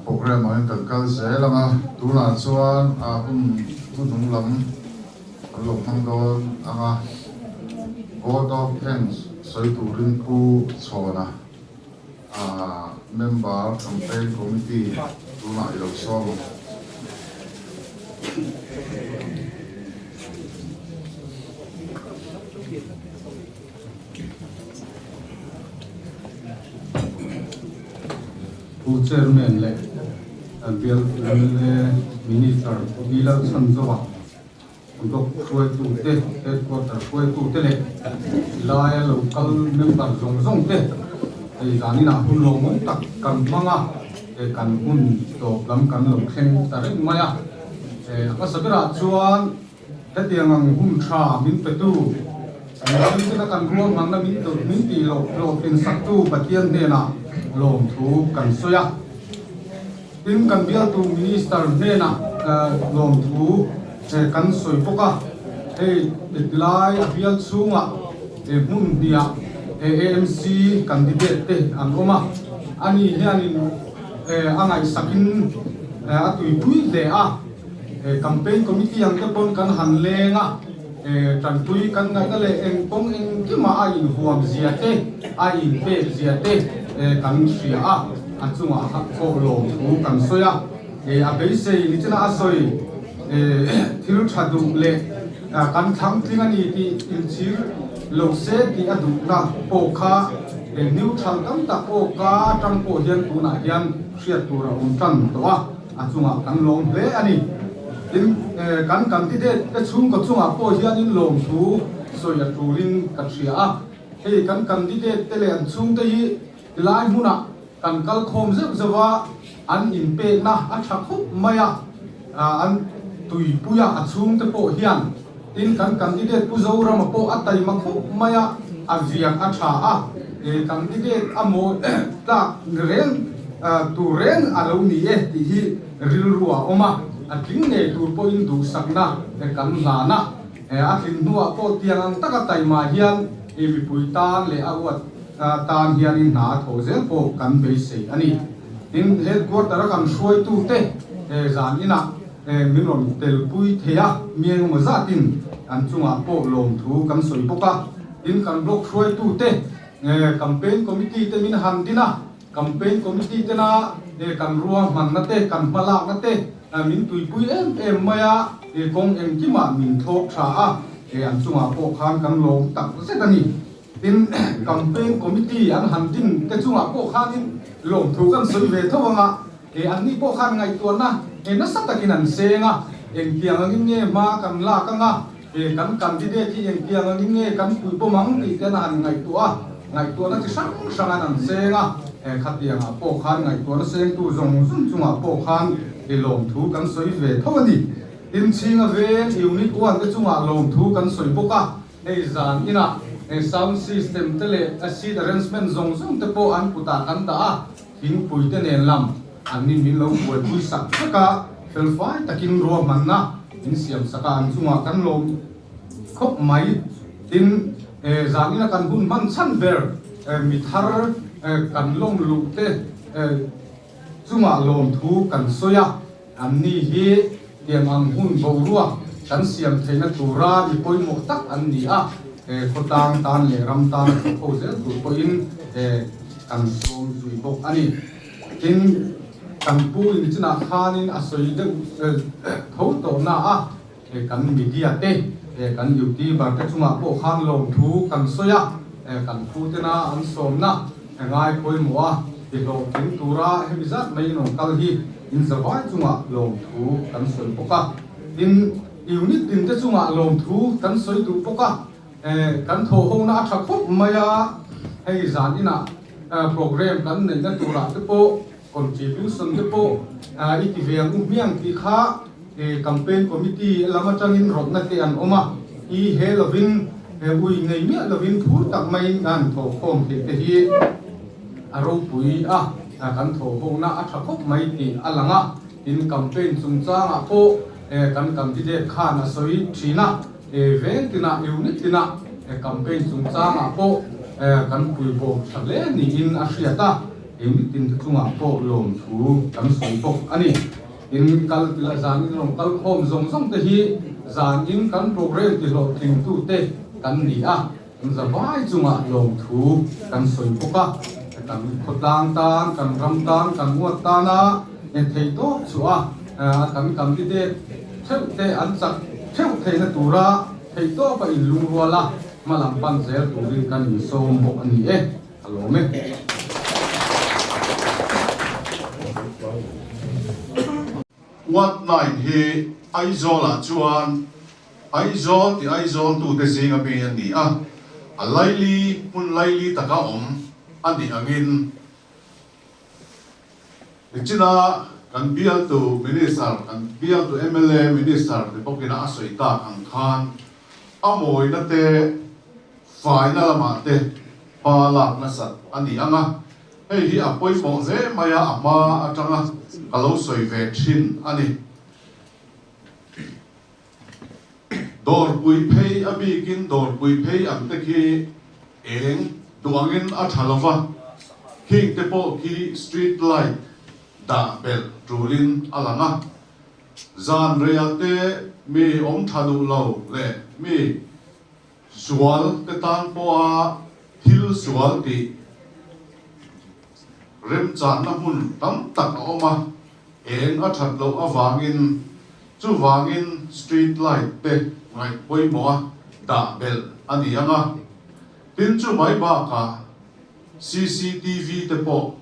Program angin kan kal zel ang a, tunah chuan hun hnuhnung lam kan lo hmang dawn ang a, Vote of Thanks sawi turin Pu Chhawna Member Campaign Committee tunah i lo sawm ang. Pu Chairman leh Bial mla Minister Pu Bilal Chhanzova, Block hruaitute, Headquarter hruaitute leh laia local member zawng zawng te hei zaninah hun lawmawm tak kan hmang a, kan hun tawp lam kan lo thleng ta reng mai a. A hmasa berah chuan Hetiang ang hun tha min petu, mihringtena kan ruahmanna min min tih loh hlawhtlin saktu Pathian hnenah lawmthu kan sawi a. Tin, kan bialtu Minister hnenah lawmthu kan sawi bawk a. Hei tilai a bial chhungah hmun hniah AMC candidate te an awm a. Ani hianin a ngaihsakin a tuipui hle a. Campaign committee ang te pawn kan han leng a, tanpui kan ngaihna leh eng kawng engkimah a inhuam zia te, a inpek zia te kan hria a, a chungah pawh lawmthu kan sawi a. A beisei ni china a sawi thil tha duh leh kan thlang tling a ni tih inchhir lo se tih a duhna pawh kha neutral tam tak pawh ka atang pawh hian tunah hian hriat tur a awm tan tawh a. A chungah kan lawm hle a ni. Tin, kan candidate te chhungkaw chungah pawh hianin lawmthu sawi a tulin ka hria a. Hei kan candidate te leh an chhungte hi tilai hmunah kan kal khawm zeuh zeuh a, an inpekna a tha khawp mai a, an tuipui a, a chhungte pawh hian. Tin, kan candidate Pu Zorama pawh a taima khawp mai a, a viak a tha a, candidate a mawi tlak reng tur reng a lo ni e tih hi rilru a awm a, a tling ngei tur pawhin duhsakna kan hlan a, a tlin hnuah pawh tiang ang taka taima hian mipui tan leh a uat tan hianin hna a thawh zel pawh kan beisei a ni. Tin, headquarter-a kan hruaitute zan inah Min rawn telpui thei a, mi engemaw zatin an chungah pawh lawmthu kan sawi bawk a. Tin, kan block hruaitute, campaign committee te min han din a, campaign committee tena kan ruahmanna te, kan hmalakna te min tuipui em em mai a, kawng engkimah min thlawk tha a, an chungah pawh khan kan lawm tak zet a ni. Tin, campaign committee an han din te chungah pawh khanin lawmthu kan sawi ve tho ang a, he anni pawh khan ngaihtuahna he nasa takin an seng a, engtiang angin nge hma kan lak ang a, he kan candidate hi engtiang angin nge kan puibawm ang tih te an han ngaihtuah a, ngaihtuahna chi hrang hrang an han seng a, he khatiangah pawh khan ngaihtuahna sengtu zawng zawng chungah pawh khan he lawmthu kan sawi ve tho a ni. Tin, chhinga veng unit one te chungah lawmthu kan sawi bawk a. Hei zan inah he sound system te leh a seat arrangement zawng zawng te pawh an kutah kan dah a, thingpui te nen lam an ni min lo buaipui sak vek a, felfai takin ruahmanna min siam sak a, an chungah kan lawm khawp mai. Tin, zan ina kan hun hman chhan ber mi thar kan lawm luh te chungah lawmthu kan sawi a. Anni hi tiang ang hun boruak kan siam theihna tura mi pawimawh tak an ni a, khawtlang tan leh ram tan a thawk ho zel tur pawhin kan sawm zui bawk a ni. Tin, kan pu in chinah khanin a sawi deuh tho tawh na a, kan media te, kan youtuber te chungah pawh khan lawmthu kan sawi a, kan pu tena an sawmna ngai pawimawh a tihlawhtling tura hemi zat mai in rawn kal hi in zavai chungah lawmthu kan sawi bawk a. Tin, unit tin te chungah lawmthu kan sawi duh bawk a, kan thawhhona a tha khawp mai a, hei zan inah program kan neihna turah te pawh Contribution te pawh i ti ve ang u hmiang tih kha campaign committee lam atangin rawtna te an awm a, i he lovin ui nei miah lovin phur tak maiin an thawhkhawm theih te hi a ropui a, kan thawhhona a tha khawp mai tih a lang a, tin campaign chungchangah pawh kan candidate khan a sawi thin a, veng tinah unit tinah campaign chungchangah pawh kan puibawm tha hle niin a hriat a. Eng tin te chungah pawh lawmthu kan sawi bawk a ni. Tin, kal tila zan in rawn kal khawm zawng zawng te hi zan in kan program ti hlawhtling tu te kan ni a, kan zavai chungah lawmthu kan sawi bawk a. Kan khawtlang tan, kan ram tan, kan nguat tana thei tawp chhuah a, kan candidate theuh te an chak theuh theihna tura thei tawpa inlungrual a, hmalam pan zel turin kan insawm bawk a ni e. A lawm e. Ward 9 hi Aizawlah chuan Aizawl ti Aizawl tute zinga mi a ni a, a laili hmun laili taka awm a nih angin nichina kan bialtu Minister, kan bialtu mla Minister ni bawkina a sawi tak ang khan a mawina te Faina lamah te hma lak nasat a ni ang a, hei hi a pawimawh hle mai a, a hma atanga ka lo sawi ve thin a ni. Dawrpui phei a bikin dawrpui phei ang te khi eng duh angin a tha lo va, khing te pawh khi street light dah belh tulin a lang a, zan reiah te mi awm tha duh lo leh mi Sual te tan pawha thil sual tih remchanna hmun tam tak a awm a, eng a that loh avangin chuvangin street light te ngaih pawimawha dah belh a ni ang a, tin chu mai bakah cctv te pawh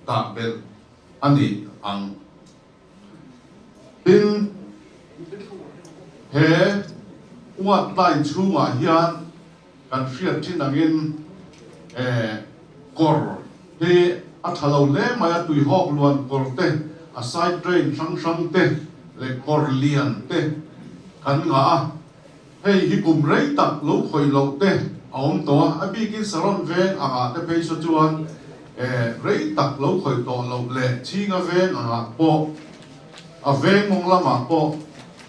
dah belh a ni ang. Tin, he Ward line chhungah hian kan hriat thin angin kawr hi a tha lo hle mai a, tuihawk luan kawr te, a side drain hrang hrang te leh kawr lian te kan ngah a. Hei hi kum rei tak lo khawih loh te a awm tawh a, a bikin Saron veng angah te phei saw chuan rei tak lo khawih tawh loh leh Chhinga veng angah pawh a veng mawng lamah pawh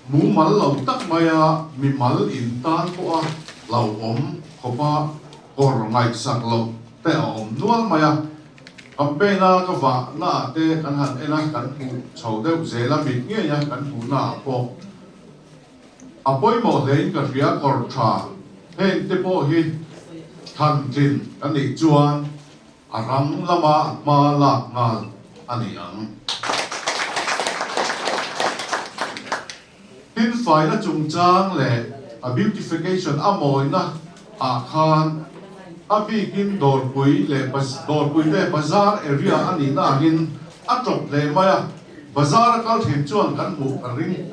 mumal lo tak maia mimal in tan pawha hlauhawm khawpa kawr ngaihsak loh te a awm nual mai a. Campaign a ka vah naah te kan han en a, kan hmuh chho deuh zel a, mit ngeia kan hmuh naah pawh. A pawimawh hlein ka hria kawr tha heng te pawh hi thlan tlin a nih chuan a rang lama hma lak nghal a ni ang. Tin faina chungchang leh a beautification a mawina ah khan. a bikin Dawrpui leh Dawrpui te Bazar area a nihna angin a tawp hle mai a, Bazar a kal thin chuan kan hmuh ka ring.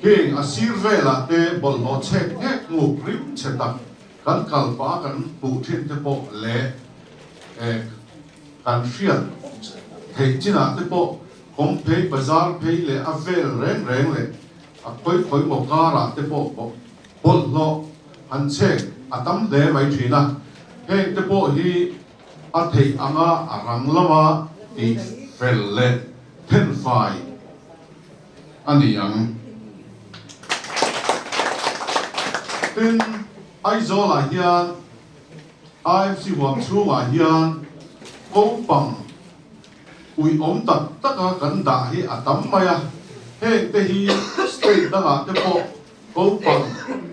Heng a sir velah te bawlhhlawh chhek nghek nguk rim chhe tak kan kal pah a kan hmuh thin te pawh leh kan hriat theih chinah te pawh kawng phei bazar phei leh a vel reng reng leh a khawi khawi maw karah te pawh bawlhhlawh han chhek a tam hle mai thin a, heng te pawh hi a theih anga a rang lama tih fel leh thenfai a ni ang. Tin, Aizawlah hian IMC huam chhungah hian kopang uiawm tak taka kan dah hi a tam mai a, heng te hi state dangah te pawh kopang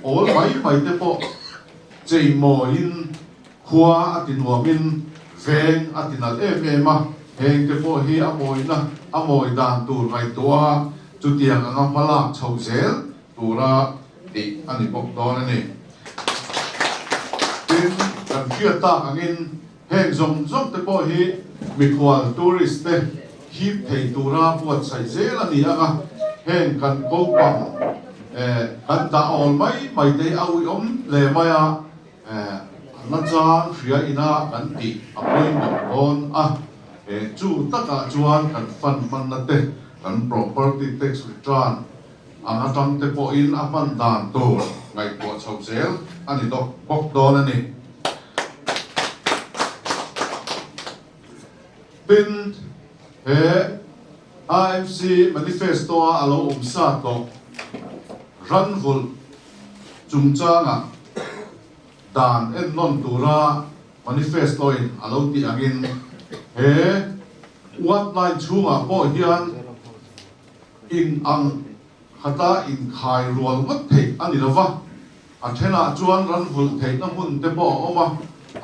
awl mai mai te pawh cheimawiin Khua a ti nuamin veng a ti nalh em em a, heng te pawh hi a mawina a mawi dan tur ngaihtuah a, chutiang anga hma lak chho zel tura tih a ni bawk dawn a ni. Tin, kan hriat tak angin heng zawng zawng te pawh hi mikhual, tourist, te hip thei tura buatsaih zel a ni ang a, heng kan kopang kan dah awl mai mai te hi a uiawm hle mai a, A chang hria ina kan tih a pawimawh dawn a, chu takah chuan kan fund hmanna te, kan property tax return ang atang te pawhin a hman dan tur ngaihtuah chhoh zel a ni bawk dawn a ni. Tin, he IMC manifesto-a a lo awm sa tawh ranvulh chungchangah dan ennawn tura manifesto-in a lo tih angin he ward line chhungah pawh hian in ang khata inkhai rual ngawt theih a ni lova, a thenah chuan ranvulh theihna hmun te pawh a awm a,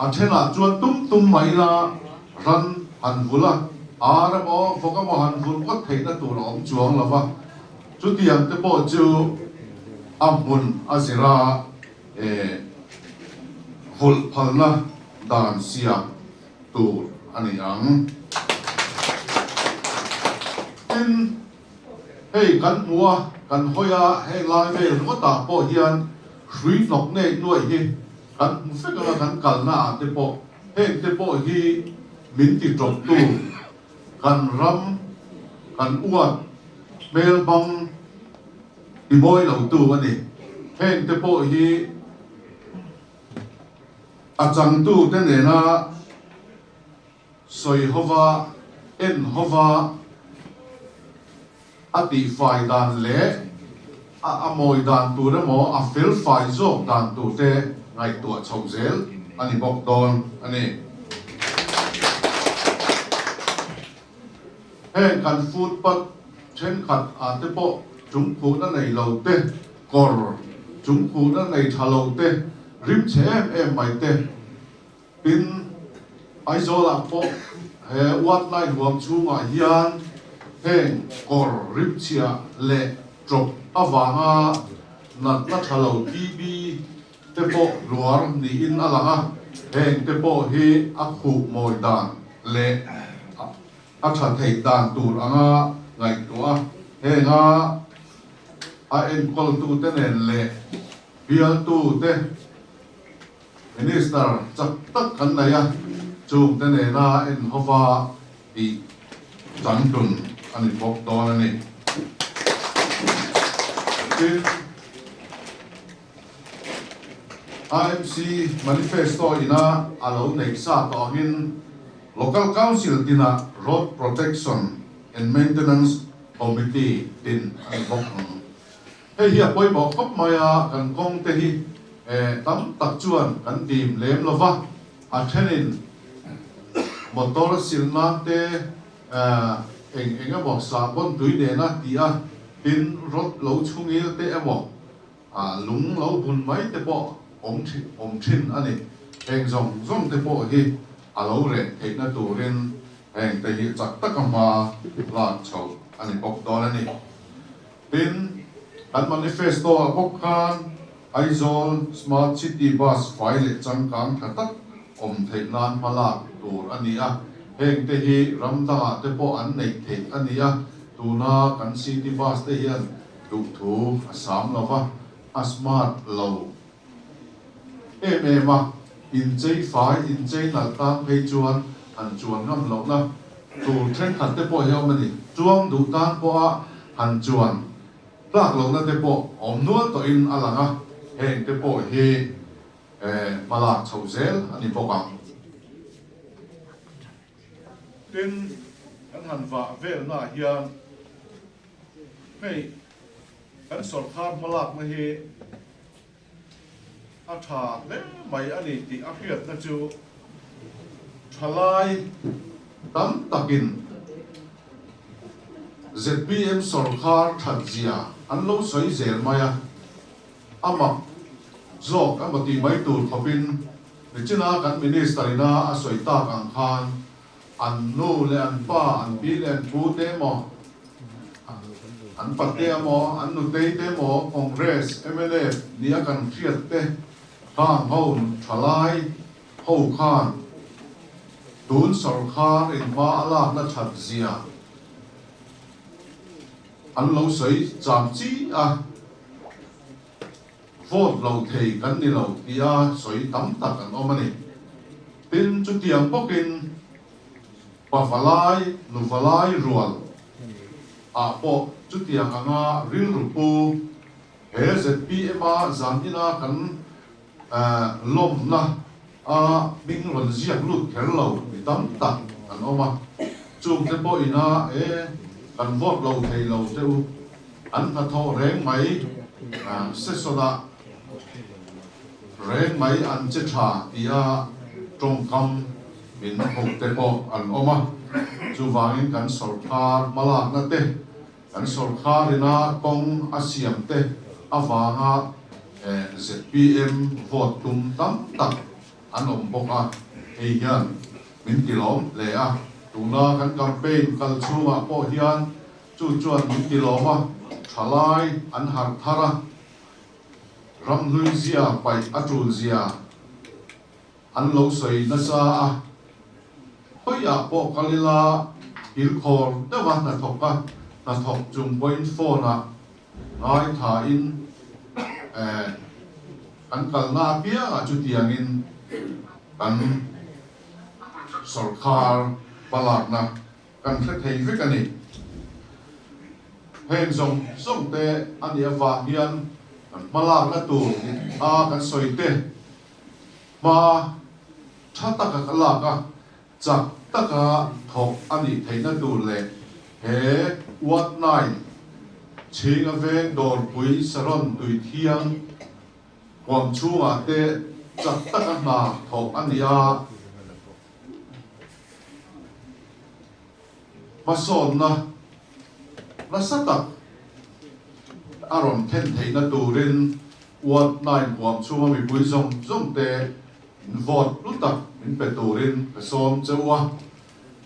a thenah chuan tum tum mai ila ran han vulh a, ar emaw vawk emaw han vulh ngawt theihna tur a awm chuang lova. Chutiang te pawh chu a hmun a zir a, vulh phalna dan siam tur a ni ang. Tin, hei kan hmu a, kan hawi a, heng lai vel ringawtah pawh hian hrui hnawk nei nuaih hi kan hmu vek ang a, kan kalna ah te pawh heng te pawh hi min ti tawptu Kan ram, kan uat hmel bang ti mawi lo tu a ni. Heng te pawh hi a changtu te nena sawi hova, en hova a tihfai dan leh a a mawi dan tur emaw a felfai zawk dan tur te ngaihtuah chhoh zel a ni bawk dawn a ni. Heng kan footpath thenkhat ah te pawh chungkhuhna nei lo te, kawr chungkhuhna nei tha lo te, rim chhe em em mai te, Tin, Aizawlah pawh he Ward Line huam chhungah hian heng kawr rimchhia leh ṭawp avanga natna ṭha lo TB te pawh hluar niin a lang a, heng te pawh hi a khuh mawi dan leh a ṭha theih dan tur anga ngaihtuah a, henga a enkawltute nen leh bialtute Minister chak tak kan nei a, chungte nena en hova tih changtlun a ni bawk dawn a ni. Tin, IMC Manifesto ina a lo neih sa tawh angin Local Council tinah Road Protection and Maintenance Committee tin a ni bawk ang. Hei hi a pawimawh khawp mai a, kan kawng te hi tam tak chuan kan dim lem lo va, a thenin motor sil nan te eng eng emaw sahbawn tui nena ti a, tin rod lo chhungil te emaw lung lo bun mai te pawh awm awm thin a ni. Heng zawng zawng te pawh hi a lo reh theihna turin heng te hi chak taka hma lak chhoh a ni bawk dawn a ni. Tin, kan manifesto ah bawk khan Aizawl Smart City Bus fai leh changkang tha tak awm theih nan hma lak tur a ni a, heng te hi ram dangah te pawh an neih theih a ni a, tuna kan city bus te hian duhthu a sam lo va, a smart lo em em a, inchei fai, inchei nalh tan phei chuan han chuan ngam lohna tur thenkhat te pawh hi a awm a ni. Chuang duh tan pawha han chuan tlak lohna te pawh awm nual tawhin a lang a, heng te pawh hi hma lak chhoh zel a ni bawk ang. Tin, kan han vah velnaah hian hei kan sawrkar hmalakna hi a tha hle mai a ni tih a hriatna chu thalai tam takin zpm sawrkar thatzia an lo sawi zel mai a. A mak zawk emaw tih mai tur khawpin nichina kan Minister ina a sawi tak ang khan an nu leh an pa, an pi leh an pu te emaw, an pate emaw, an nutei te emaw Congress, mnf nia kan hriat te khang ho thalai ho khan tun sawrkhar in hma a lakna that zia an lo sawi cham chi a. Vote lo thei kan ni lo tia sawi tam tak an awm a ni. Tin, chutiang bawkin pavalai, nuvalai rual ah pawh chutiang anga rilru pu he zpm a zan ina kan lawmna a hming rawn ziak lut kher lo mi tam tak an awm a. Chungte pawh ina e kan vote lo thei lo te u. An hnathawh reng mai session-ah reng mai an che tha tia tawngkam min hawk te pawh an awm a. Chuvangin kan sawrkar hmalakna te, kan sawrkar ina kawng a siam te avanga zpm vote tum tam tak an awm bawk a, hei hian min tilawm hle a. Tuna kan campaign kal chhungah pawh hian Chu chuan min ti lawm a, thalai an harh thar a, ramhlui zia paih a tul zia an lo sawi nasa a, khawiah pawh kal ila kilkhawr deuha hnathawk a, hnathawk chung pawhin phone ah ngaithain eh kan kalna apiangah chutiangin kan sawrkhar hmalakna Kan hre thei vek a ni. Heng zawng zawng te a nih avang hian kan hmalakna tur a kan sawi te hma tha taka ka lak a, chak taka thawk a nih theihna tur leh he Ward 9 Chhinga Veng Dawrpui Saron Tuithiang huam chhungah te chak taka hna thawk a ni a. Hmasawnna nasa tak a rawn thlen theihna turin Ward 9 huam chhunga mipui zawng zawng te in vote hlu tak min pe turin ka sawm che u a.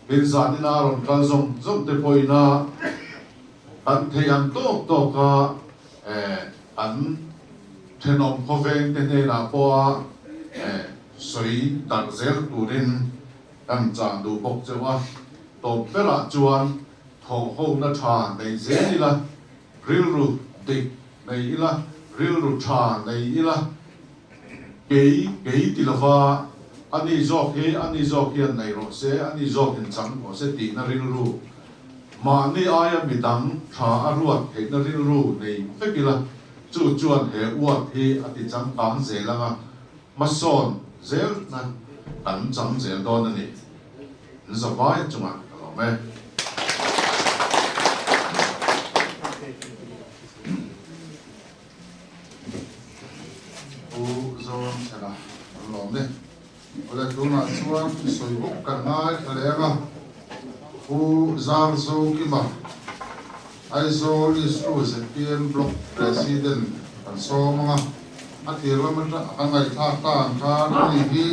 Tin zanina a rawn kal zawng zawng te pawhina kan theih ang tawk tawka an thenawm khawveng te hnenah pawha Sawi darh zel turin kan chah duh bawk cheu a, tawp berah chuan thawhhona tha nei zel ila, rilru dik nei ila, rilru tha nei ila, kei kei ti lova ani zawk hi ani zawk hian nei rawh se, ani zawkin chang rawh se tihna rilru, mahni aia midang tha a ruat theihna rilru nei vek ila, chu chuan he uat hi a ti changkang zel anga. Hmasawn zel na kan chang zel dawn a ni. In zavai chungah ka lawm e. Pu Zoramchhela kan lawm e. Awle tunah chuan sawi bawk kan ngai thla leng a. Pu Zarzokima, Aizawl East zpm Block President kan sawm ang a, a tir lam atang a ngaihthlak ta ang khan ani hi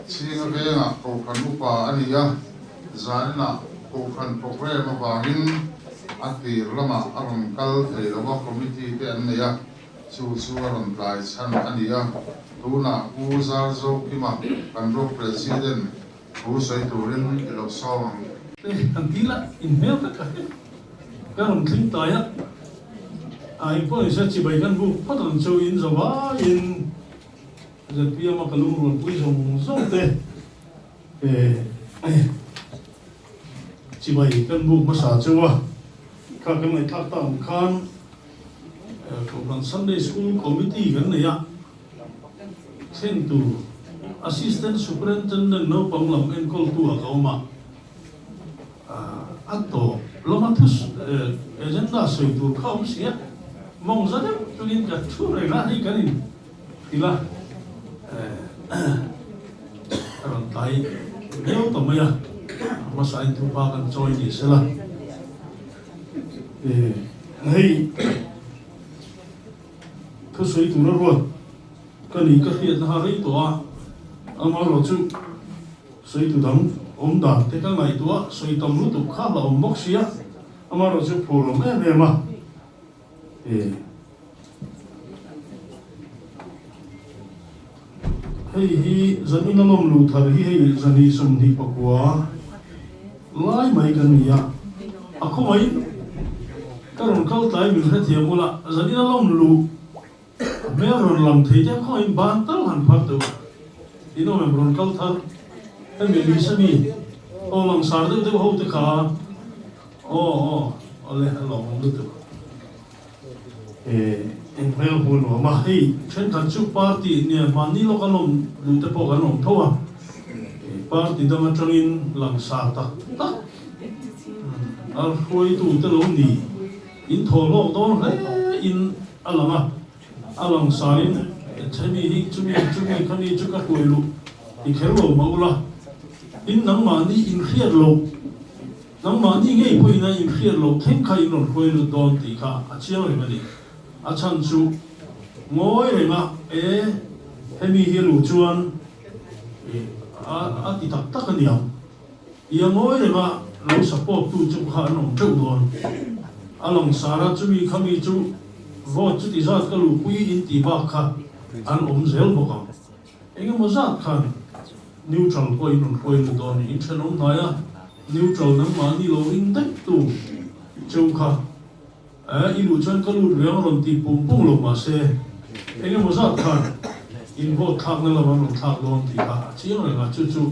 Chhinga vengah Kohhran upa a ni a, zaninah Kohhran programme avangin a tir lamah a rawn kal thei lo a, committee te an nei a. Chu chu a rawn tlai chhan a ni a, tunah Pu Zarzokima kan Block President thu sawi turin i lo sawm ang. Te kan ti la, inhmel tak a hre ka rawn thleng tai a, a engpawh nise chibai kan buk phawt ang chu in zo vaiin ZPM a ka lungrualpui zawng zawng te chibai kan buk hmasa chu a, kha kan ngaihthlak tak ang khan Kohhran Sunday School Committee kan nei a, thlentu Assistant Superintendent naupang lam enkawltu ah ka awm a, a tawp lama thu agenda sawi tur kha awm si a, mawng za deuh chungin ka thu reng a, hei kan in hrilh a, a rawn tlai viau ta mai a, hmasa in thupa kan chawi ni sela. Hei thusawi tura ruat ka ni ka hriatna kha rei tawh a, amaherawhchu sawi tu dang awm dan te ka ngaihtuah sawi tam lutuk kha la awm bawk sia, amaherawhchu phur awm em em a. Hei hi zanin a lawm luh thar hi hei zani 29 lai mai kan ni a, a khawngaiin ka rawn kal tlai min hrethiam ula, zanin a lawm luh hmel rawn lang thei te khawngaiin ban tal han phar teuh a, in awm em rawn kal thar hemi Lisa mi aw langsar deuh deuh ho te kha aw aw awle a lawmawm lutuk. Eng hmel hmuh nuam a, hei thenkhat chu party nia mahni lawk a lawm duh te pawh kan awm tho a, party dang atangin langsar tak tak a hruaitu te lo ni in thaw hlawk dawn hle in a lang a, a langsar in hemi hi chumi chumi khami chu ka hruai luh ti kher lo mah ula, in nangmahni inhriat loh. Nangmahni ngei pawhin a inhriat loh thleng kha in rawn hruai lut dawn tih kha a chiang reng a ni. A chhan chu ngawi reng a, e, hemi hi luh chuan a a ti tak tak a niang. I a ngawi reng a, lo support tu chu kha an awm teuh dawn. A langsar a, chumi khami chu vote chuti zat ka luhpui in tih bak kha an awm zel bawk ang. Engemaw zat khan neutral pawh in rawn hruai lut dawn in thenawm hnai a, neutral nangmahni lo ring daih tu cheu kha eh i luh chuan ka lut ve ang rawn ti pung pung lo mahse engemaw zat khan in vote thlakna lam an rawn thlak dawn tih kha a chiang reng a, chu chu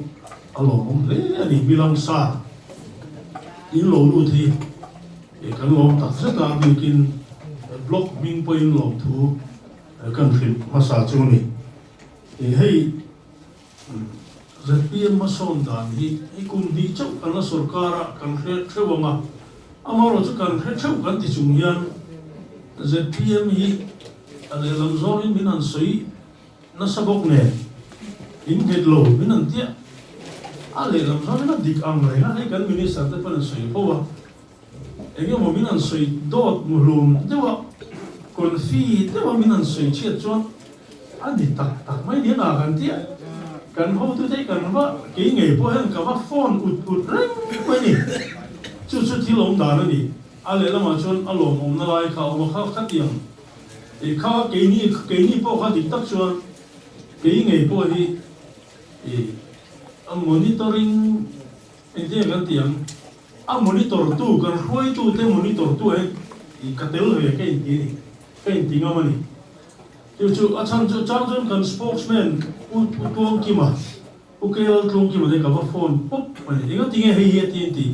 a lawmawm hle a ni. Milangsa in lo lut hi kan lawm tak zet a, a bikin block hming pawhin lawmthu Kan hrilh hmasa chu a ni. Hei zpm hmasawn dan hi hei kum hnih chauh kan la sorkar a, kan hre theuh ang a, amaherawh chu kan hre theuh kan ti chung hian zpm hi a lehlam zawngin min han sawi nasa bawk nen in nghet lo min han tia a lehlam zawngin a dik ang reng a, hei kan minister te pawn an sawi fo a. Eng emaw min han sawi dawt muhlum deuh a, confi deuh a min han sawi chhiat chuan a ni tak tak mai nia na kan tia. Kan hotute hi kan va kei ngei pawh hian ka va phone ut ut reng mai ni. Chu chu thil awm dan a ni. A lehlamah chuan a lawmawmna lai kha a awm a, kha khatiang i kha keini keini pawh kha dik tak chuan kei ngei pawh hi i a monitoring Engtin kan ti ang? A monitor tu, kan hruaitu te monitor tu ah hian ka tel ve ka inti a ni, ka inti ngam a ni. Chu chu a chhan chu chang chuan kan spokesman Pu Pu Tluangkima, Pu KL Tluangkima te ka va phone pawp a ni. Enga tinge hei hi a ti inti?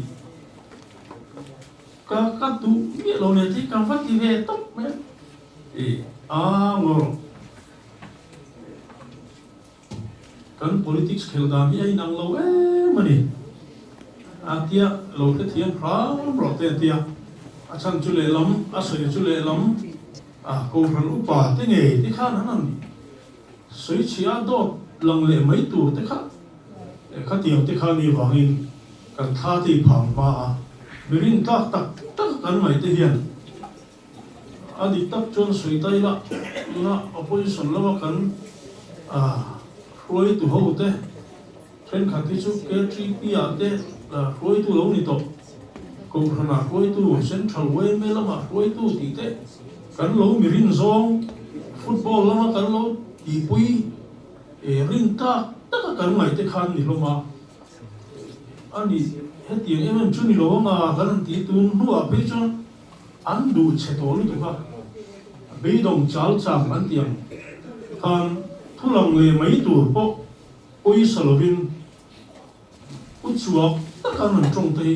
Ka ka duh miah lo nia tih ka va ti ve tawp mai a. Ih a ngaw rawh. Kan politics khelh dan hi a inang lo em a ni. A tia lo hrethiam hram rawh te a tia. A chhan chu lehlam, a sawi chu lehlam, a Kohhran upa te ngei te khan an han sawi chhia a dawt lang leh mai tur te kha khatiang te kha ni vangin kan thla te i phang hma a, mi rintlak tak tak kan ngaih te hian A dik tak chuan sawi ta ila, tuna opposition lama kan hruaitu ho te thenkhat hi chu KTP ah te hruaitu lo ni tawh, Kohhran ah hruaitu, Central yma lamah hruaitu tih te kan lo mirin zawng. Football lama kan lo tihpui rin tak taka kan ngaih te khan ni hlawm a, a ni hetiang em em chu ni lo anga kan han ti tun hnuah phei chuan an duh chhe tawh lutuk a, beidawng chal chang an ti ang khan thulang leh mai tur pawh pawisa lovin U chhuak taka an rawn tawng te hi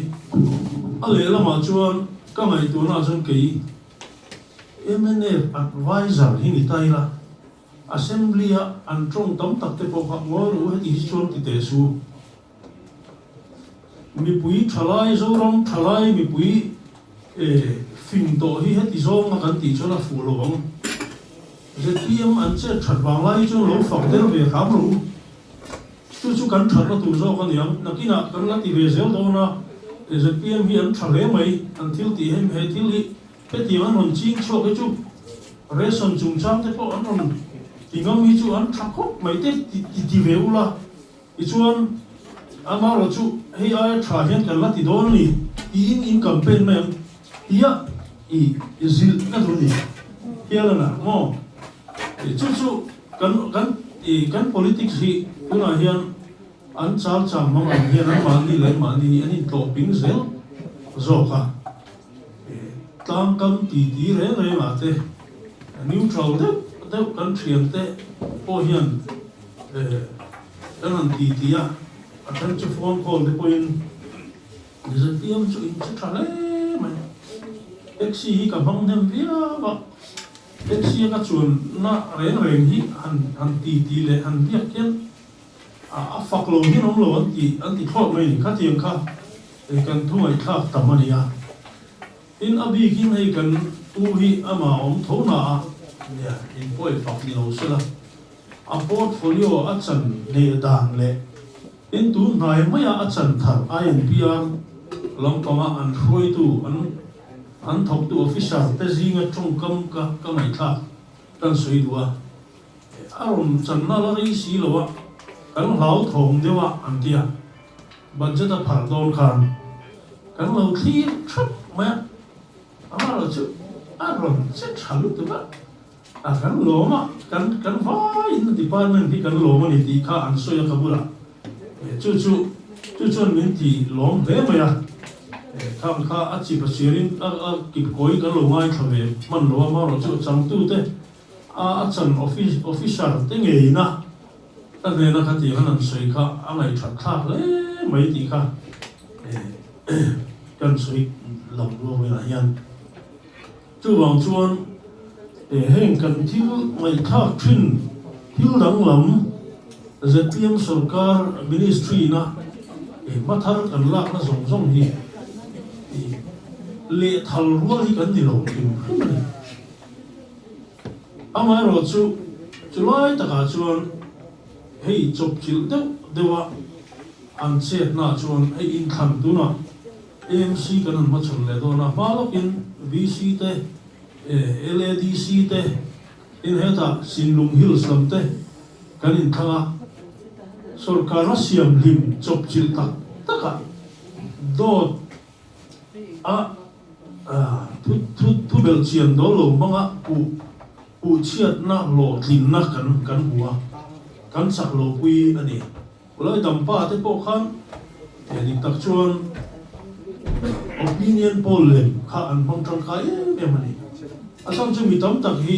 a lehlamah chuan ka ngaihtuahnaah chuan kei mnf adviser hi ni ta ila, Assembly-a an tawng tam tak te pawh kha ngawi rawh u heti hi chuan ti teh su. Mipui thalai, Zoram thalai mipui fing tawh hi heti zawnga kan tih chuan a fuh lo ang. Zpm an chet that vang lai hi chuan lo fak der ve hram rawh u. Chu chu kan thatna tur zawk a niang. Nakinah kan la ti ve zel dawn a, zpm hi an tha hle mai, an thil tih hem he thil hi hetiang an rawn ching chhuak hi chu ration chungchang te pawh an rawn ti ngam hi chu an tha khawp mai te ti ti ve ula tichuan amaherawh chu hei aia tha hian kan la ti dawn a ni tiin in campaign mai ang tia i zilh na tur a ni hial a na maw chu chu Kan kan i kan politics hi tunah hian an chal chang mang ang hian an mahni leh mahni hi an intlawh ping zel zawk a. Tlangkam titi reng rengah te neutral deuh deuh kan thiante pawh hian kan han titi a, a then chu phone call te pawhin ZPM chu in che tha hle mai. Taxi hi ka hmang hnem viau a. Taxi a ka chuanna reng reng hi han han ti ti leh han biak hian a fak lo hian awm lo an ti an ti thlawt mai a ni. Khatiang kha kan thu ngaihthlak tam a ni a. Tin, a bikin hei kan u hi amah awm tho na a nia, in pawi fak ni lo sela a portfolio a chan hneh dan leh tin tun hnai maia a chan thar INPR lampanga an hruaitu an An thawktu officer te zinga tawngkam ka ka ngaihthlak kan sawi duh a, a rawn channa la rei si lo a, kan hlauthawng deuh a an ti a, budget a pharh dawn khan kan lo thlir thap mai a, amaherawh chu a rawn che tha lutuk a, a kan lawm a, kan kan vaiin department hi kan lawm a ni tih kha an sawi a ka bulah. Chu chu chu chuan min ti lawm hle mai a, khang kha a chip a sirin a a kip kawi kan lo ngaithla ve hman lo a, amaherawh chu a changtute a a chan office officer te ngeina ka hnena khatiang an han sawi kha a ngaihthat thlak hle mai tih kha kan sawi lam luangah hian. Chuvang chuan heng kan thil ngaihthlak thin thil danglam zpm sorkar ministry na hma thar kan lakna zawng zawng hi lehthal rual hi kan ni lo hrim hrim a ni. Amaherawh chu chulai takah chuan hei chawpchilh deuh deuha an chetna chuan hei inthlan tunah AMC kan han hmachhawn leh dawn a, hma lawkin VC te, LADC te, tin hetah Sinlung Hills lam te kan inthlang a, sorkar a siam hlim chawpchilh tak takah dawt a thu thu thu belhchian dawl lo hmanga puh puhchhiatna hlawhtlinna kan kan hmu a, kan chak lo pui a ni. Ulai dampa te pawh khan he dik tak chuan opinion poll lem kha an hmang tangkai em em a ni. A chhan chu mi tam tak hi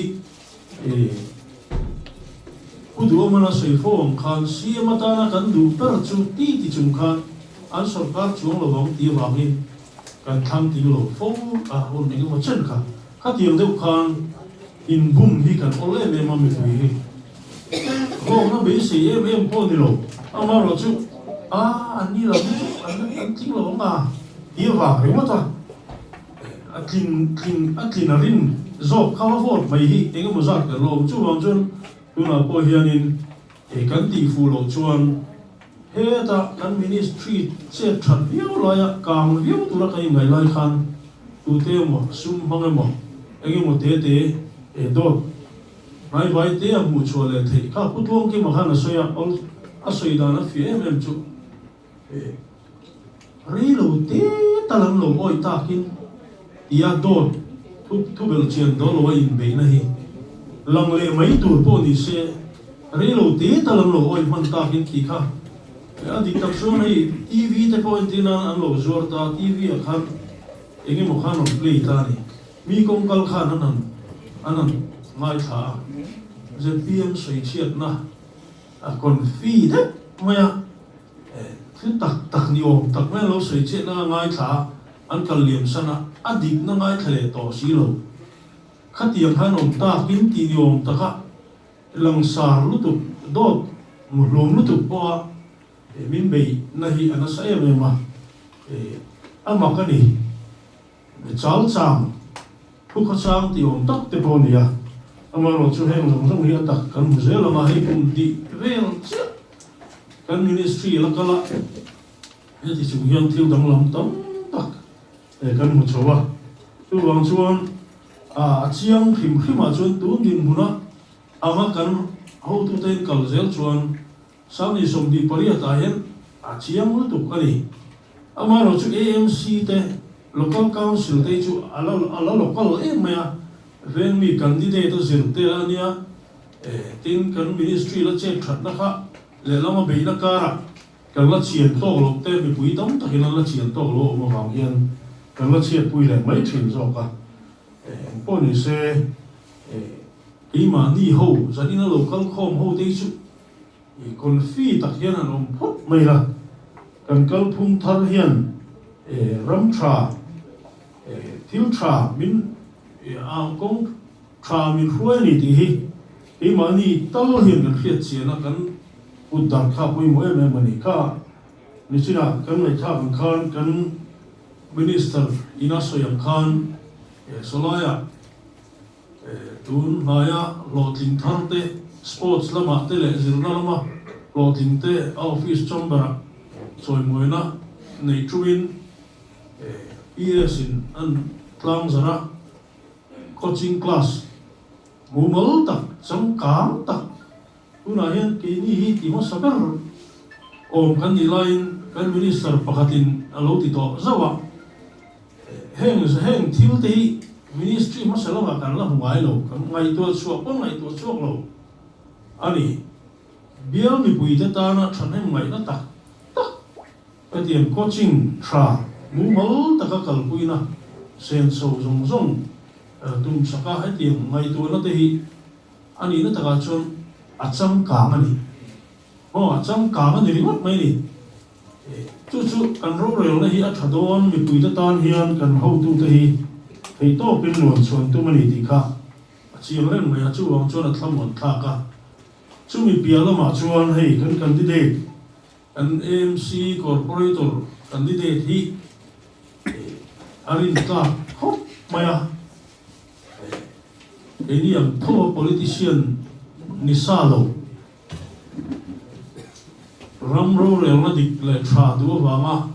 Pu Duhawmana sawi fo ang khan CM atana kan duh ber chu ti ti chung khan an sawrkar chuang lo ang tih avangin kan thlang ting lo fo a, hun engemaw chen kha khatiang deuh khan inbum hi kan awl em em a mipui hi. Hlawkna beisei em em pawh ni lo, amaherawh chu a an ni lo hi chu an an tling lo ang a tih avang ringawt a, a tlin tlin a tlin a rin zawk kha va vote mai hi eng emaw zat kan lawm. Chuvang chuan tunah pawh hianin kan tih fuh loh chuan heta kan ministry chet that viau laia kang viau tura kan inngaih lai khan tute emaw sum hmang emaw eng emaw te te dawt Hnaivai te a hmuh chhuah leh theih kha Pu Tluangkima khan a sawi a, awl a sawi dan a fiah em em chu rei lo te tal an lo awih takin tia dawt thu thu belh chian dawl lo a inbeihna hi. Lang leh mai tur pawh ni se, rei lo te tal an lo awih hman takin tih kha a dik tak chuan hei TV te pawh entir nan an lo zuar ta, TV ah khan eng emaw khan rawn play ta a ni. Mi kawng kal khan an han an han ngaithla a, zpm sawichhiatna a confi deuh mai a, thil tak tak ni awm tak mai an lo sawichhiatna a ngaithla a, an kal liam san a, a dikna ngaithla leh tawh si lo. Khatiang khan awm takin tih ni awm taka langsar lutuk, dawt muhlum lutuk pawha min beihna hi a nasa em em a, a mak a ni. Chal chang, thu khaw chang tih awm tak te pawh a ni a, amaherawh chu heng zawng zawng hi a tak kan hmu zel ang a, hei kum dih vel chiah kan ministry la kal a, heti chung hian thil danglam tam tak kan hmu chho a, chuvang chuan a chiang hrim hrimah chuan tun dinhmuna anga kan hotute in kal zel chuan Sangni 28 ah hian a chiang lutuk a ni. Amaherawh chu AMC te, Local Council te hi chu a la a la local em mai a, veng mi candidate a zir te a nia, tin kan ministry la chet thatna kha lehlama beihna karah kan la chian tawk loh te, mipui tam takin an la chian tawk loh awm avang hian kan la chhiatpui leh mai thin zawk a. Engpawh ni se, keimahni ho, zanina lo kal khawm ho te hi chu I confi tak hian an awm phawt mai la, kan kalphung thar hian ram tha, thil tha min kawng tha min hruai a ni tih hi keimahni tal hian kan hriat chian a, kan kut dar kha pawimawh em em a ni. Kha nichinah kan ngaihthlak ang khan kan Minister ina sawi ang khan sawlaiah Tun hnaia hlawhtling thar te, sports lamah te leh zirna lama hlawhtling te a office chamber-ah chawimawina neih thuin PS in an tlang zarh a, coaching class mumal tak, changkang tak tunah hian keini hi ti hmasa ber awm kan nih laiin kan minister pakhatin a lo ti tawh zauh a. Heng heng thil te hi ministry hmasa lamah kan la hmu ngai lo, kan ngaihtuah chhuak pawn ngaihtuah chhuak lo a ni. Bial mipuite tana thahnem ngaihna tak tak hetiang coaching tha mumal taka kalpuina senso zawng zawng tum chaka hetiang ngaihtuahna te hi a nihna takah chuan a changkang a ni. Aw a changkang a ni ringawt mai a ni. Chu chu kan rorelna hi a tha dawn, mipuite tan hian kan hotute hi theihtawpin luan chhuan tum a ni tih kha a chiang reng mai a, chuvang chuan a thlamuan thlak a. Chumi piah lamah chuan hei kan candidate, kan AMC Corporator candidate hi a rintlak khawp mai a, keini ang tho a politician ni sa lo, Ram rorelna dik leh tha duh avanga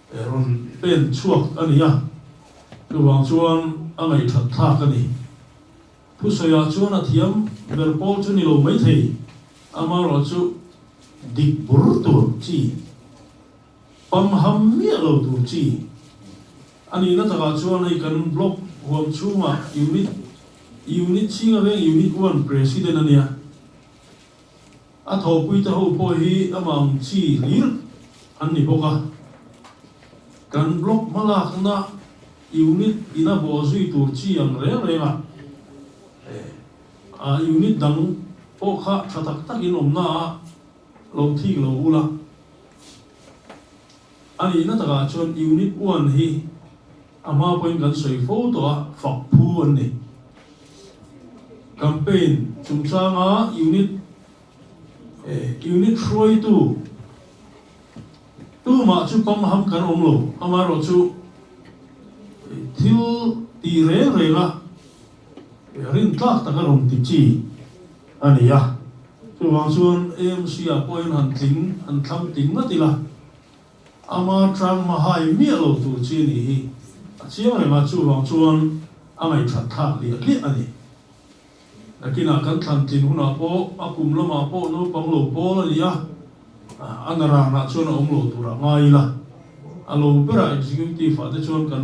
rawn pen chhuak a ni a, chuvang chuan a ngaihthat thlak a ni. Thusawiah chuan a thiam ber pawl chu ni lo maithei, amaherawh chu dik bur tur chi, pamham miah lo tur chi a nihna takah chuan hei kan block huam chhungah unit unit chhinga veng unit one president a nia. A thawhpuite ho pawh hi amah ang chi hlir an ni bawk a. Kan block hmalakna unit ina bawh zui tur chi ang reng reng a, a unit dang pawh kha tha tak takin awmna ah lo thik lo ula. A nihna takah chuan unit one hi a hma pawhin kan sawi fo tawh a, fak phu an ni. Campaign chungchanga unit unit hruaitu tumah chu pamham kan awm lo, amaherawh chu thil tih reng reng a rintlak taka rawn ti chi a ni a. Chuvang chuan AMC ah pawhin han tling han thlang tling ngat ila. Ama tang hmahai miah lo tur chi a nih hi a chiang reng a, chuvang chuan a ngaihthat thlak liah liah a ni. Nakinah kan thlan tlin hunah pawh a kum lamah pawh naupang lo pawl a ni a, a naranah chuan a awm lo turah ngai ila, a lo berah executive ah te chuan kan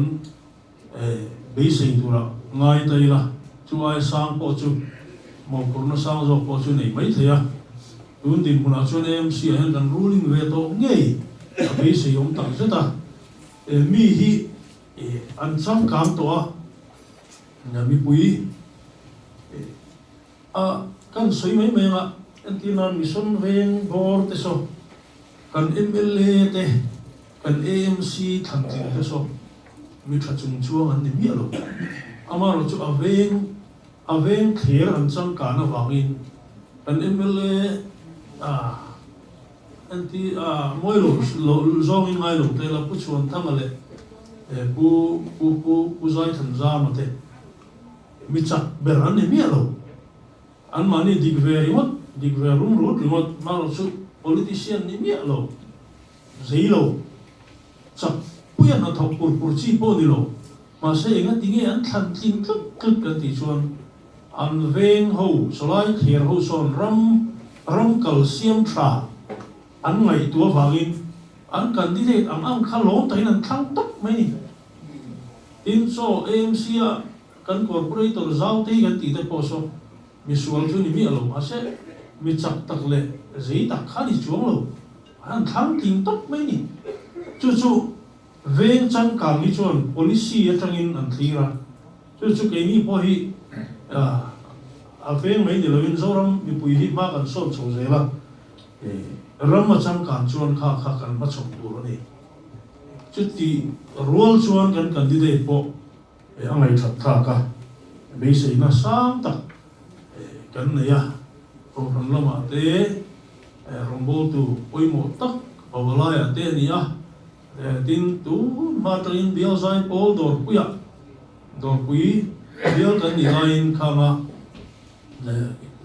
beisei turah ngai ta ila, chu ai sang pawh chu. mawhphurhna sang zawk pawh chu nei mai thei a. Tun dinhmunah chuan AMC ah hian kan ruling ve tawh ngei a beisei awm tak zet a. Mi hi an changkang tawh a, mipui a kan sawi mai mai anga entir nan Mission Veng bawr te saw, kan mla te, kan AMC thlan tling te saw mi tha chung chuang an ni miah lo. Amaherawhchu a veng A veng thlir an changkan avangin kan mla a anti a mawi lo lo zawngin ngai lo te la Pu Chhuanthanga leh Pu Pu Pu Pu Zaithanzama te mi chak ber an ni miah lo. Anmahni dik ve ringawt, dik ve rum rut ringawt, marawh chu politician ni miah lo, zei lo, chak puia hnathawk pur pur chi pawh ni lo. Mahse enga ti nge an thlan tling tlut tlut kan tih chuan an veng ho, sawlai thler ho sawn ram ram kal siam tha an ngaihtuah avangin an candidate ang ang kha lawm takin an thlang tawp mai ni. Tin chaw AMC a kan corporator zau te hi kan tih te pawh saw misual chu ni miah lo mahse mi chak tak leh zei tak kha ni chuang lo an thlang tling tawp mai ni. Chu chu Veng changkang hi chuan policy atangin an thlir a, chu chu keini pawh hi a veng mai ni loin Zoram mipui hi hma kan sawn chho zel a, ram a changkan chuan kha kha kan hmachhawp tur a ni. Chuti rual chuan kan candidate pawh a ngaihṭhat thlak a, beiseina sang tak kan nei a, Kohhran lamah te rawngbawltu pawimawh tak Pavalaiah te a ni a. Tin, tun hma atangin bial zai pawl dawrpuiah dawrpui bial kan nih laiin khanga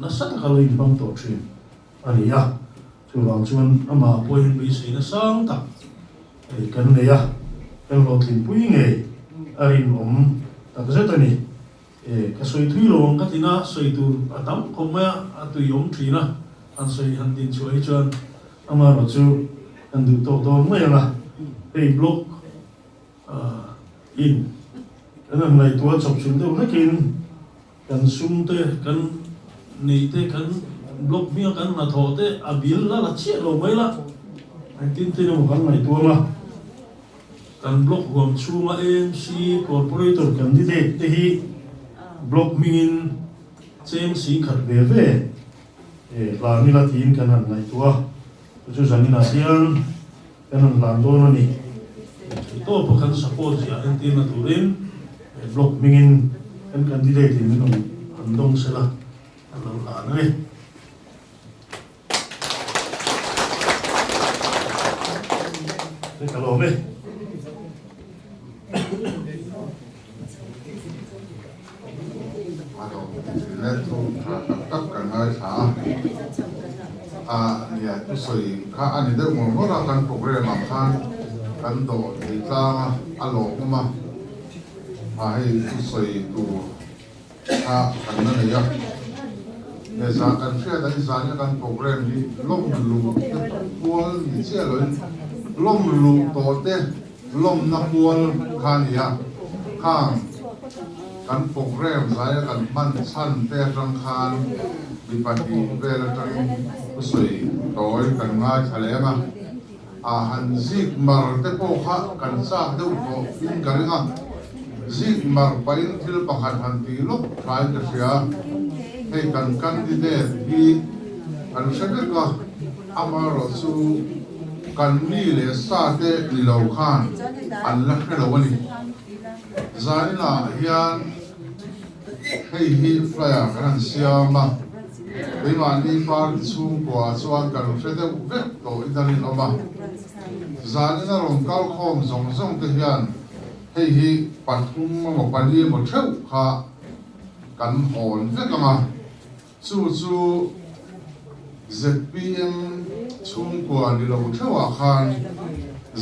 nasa taka lo inhmang tawh thin a ni a. Chuvang chuan amah pawhin beiseina sang tak kan nei a, kan hlawhtlinpui ngei a rinawm takzet a ni. Ka sawi thui lo ang ka tina sawi tur a tam khawp mai a, a tui awm thin a, han sawi han din chhuah hi chuan amaherawh chu kan duh tawk dawn mai ang a, hei blog in kan han ngaihtuah chawp chhun deuh hlekin kan sum te kan neih te kan blog hminga kan hnathawh te a bil la la chiah lo mai la, engtin tin emaw kan ngaihtuah ang a. Kan block huam chhunga AMC Corporator candidate te hi block hmingin cheng singkhat ve ve hlan ila tiin kan han ngaihtuah a, chu chu zaninah hian kan han hlan dawn a ni. Theihtawpa kan support ziah entirna turin block hmingin kan candidate in min rawn han dawng sela a lo hlan a ni. Ka lawm e. A lawm thin e, thu tha tak tak kan ngaithla a. A nia thusawi kha a ni deuh ngawr ngawr a, kan program ah khan kan dawh thei tlang a, a lawmawm a, a hei thusawi tur kha kan la nei a, he zah kan hriat an zahna kan program hi lawm luh te pual ni chiah loin lawm luh tawh te lawmna pual kha a ni a, khang kan program zaia kan hman chhan te atang khan mi pahnih vel atangin thusawi tawi kan ngaithla leng a, a han zik mar te pawh kha kan chak deuh tawh in ka ring a, zik mar pahin thil pakhat han tih lawk thain ka hria, hei kan candidate hi kan hre vek a, amaherawh chu kan mi leh sa te ni lo khan an la hre lo a ni. Zaninah hian hei hi flyer kan han siam a, keimahni party chhungkua chuan kan hre deuh vek tawh in a rinawm a, zanin a rawn kal khawm zawng zawng te hian hei hi pathum emaw pali emaw theuh kha kan hawn vek ang a, chu chu zpm chhungkua ni lo theuhah khan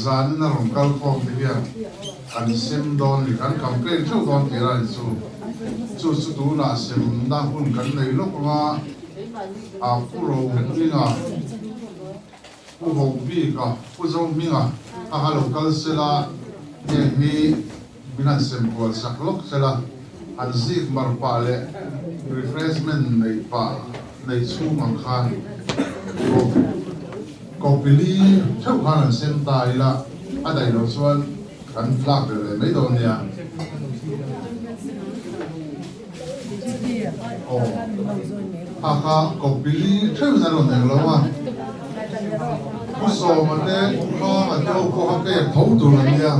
zanin a rawn kal khawm te hian kan sem dawn ni, kan campaign theuh dawn tih a ni chu. Chu chu tunah semna hun kan nei lawk ang a, a Pu Rohminga, Pu Hobika, Pu Zohminga kha kha lo kal sela, heng hi min han sem kual sak lawk sela, han zik mar pah leh refreshment. Announcement neih pah neih chhung ang khan copy li theuh khan an sem ta ila a daih loh chuan kan lak belh leh mai dawn nia. Aw kha kha copy li theuhin a rawn eng lo a, Pu Sawma te, Pu Hranga te ho pawh kha pek tho tur an nia.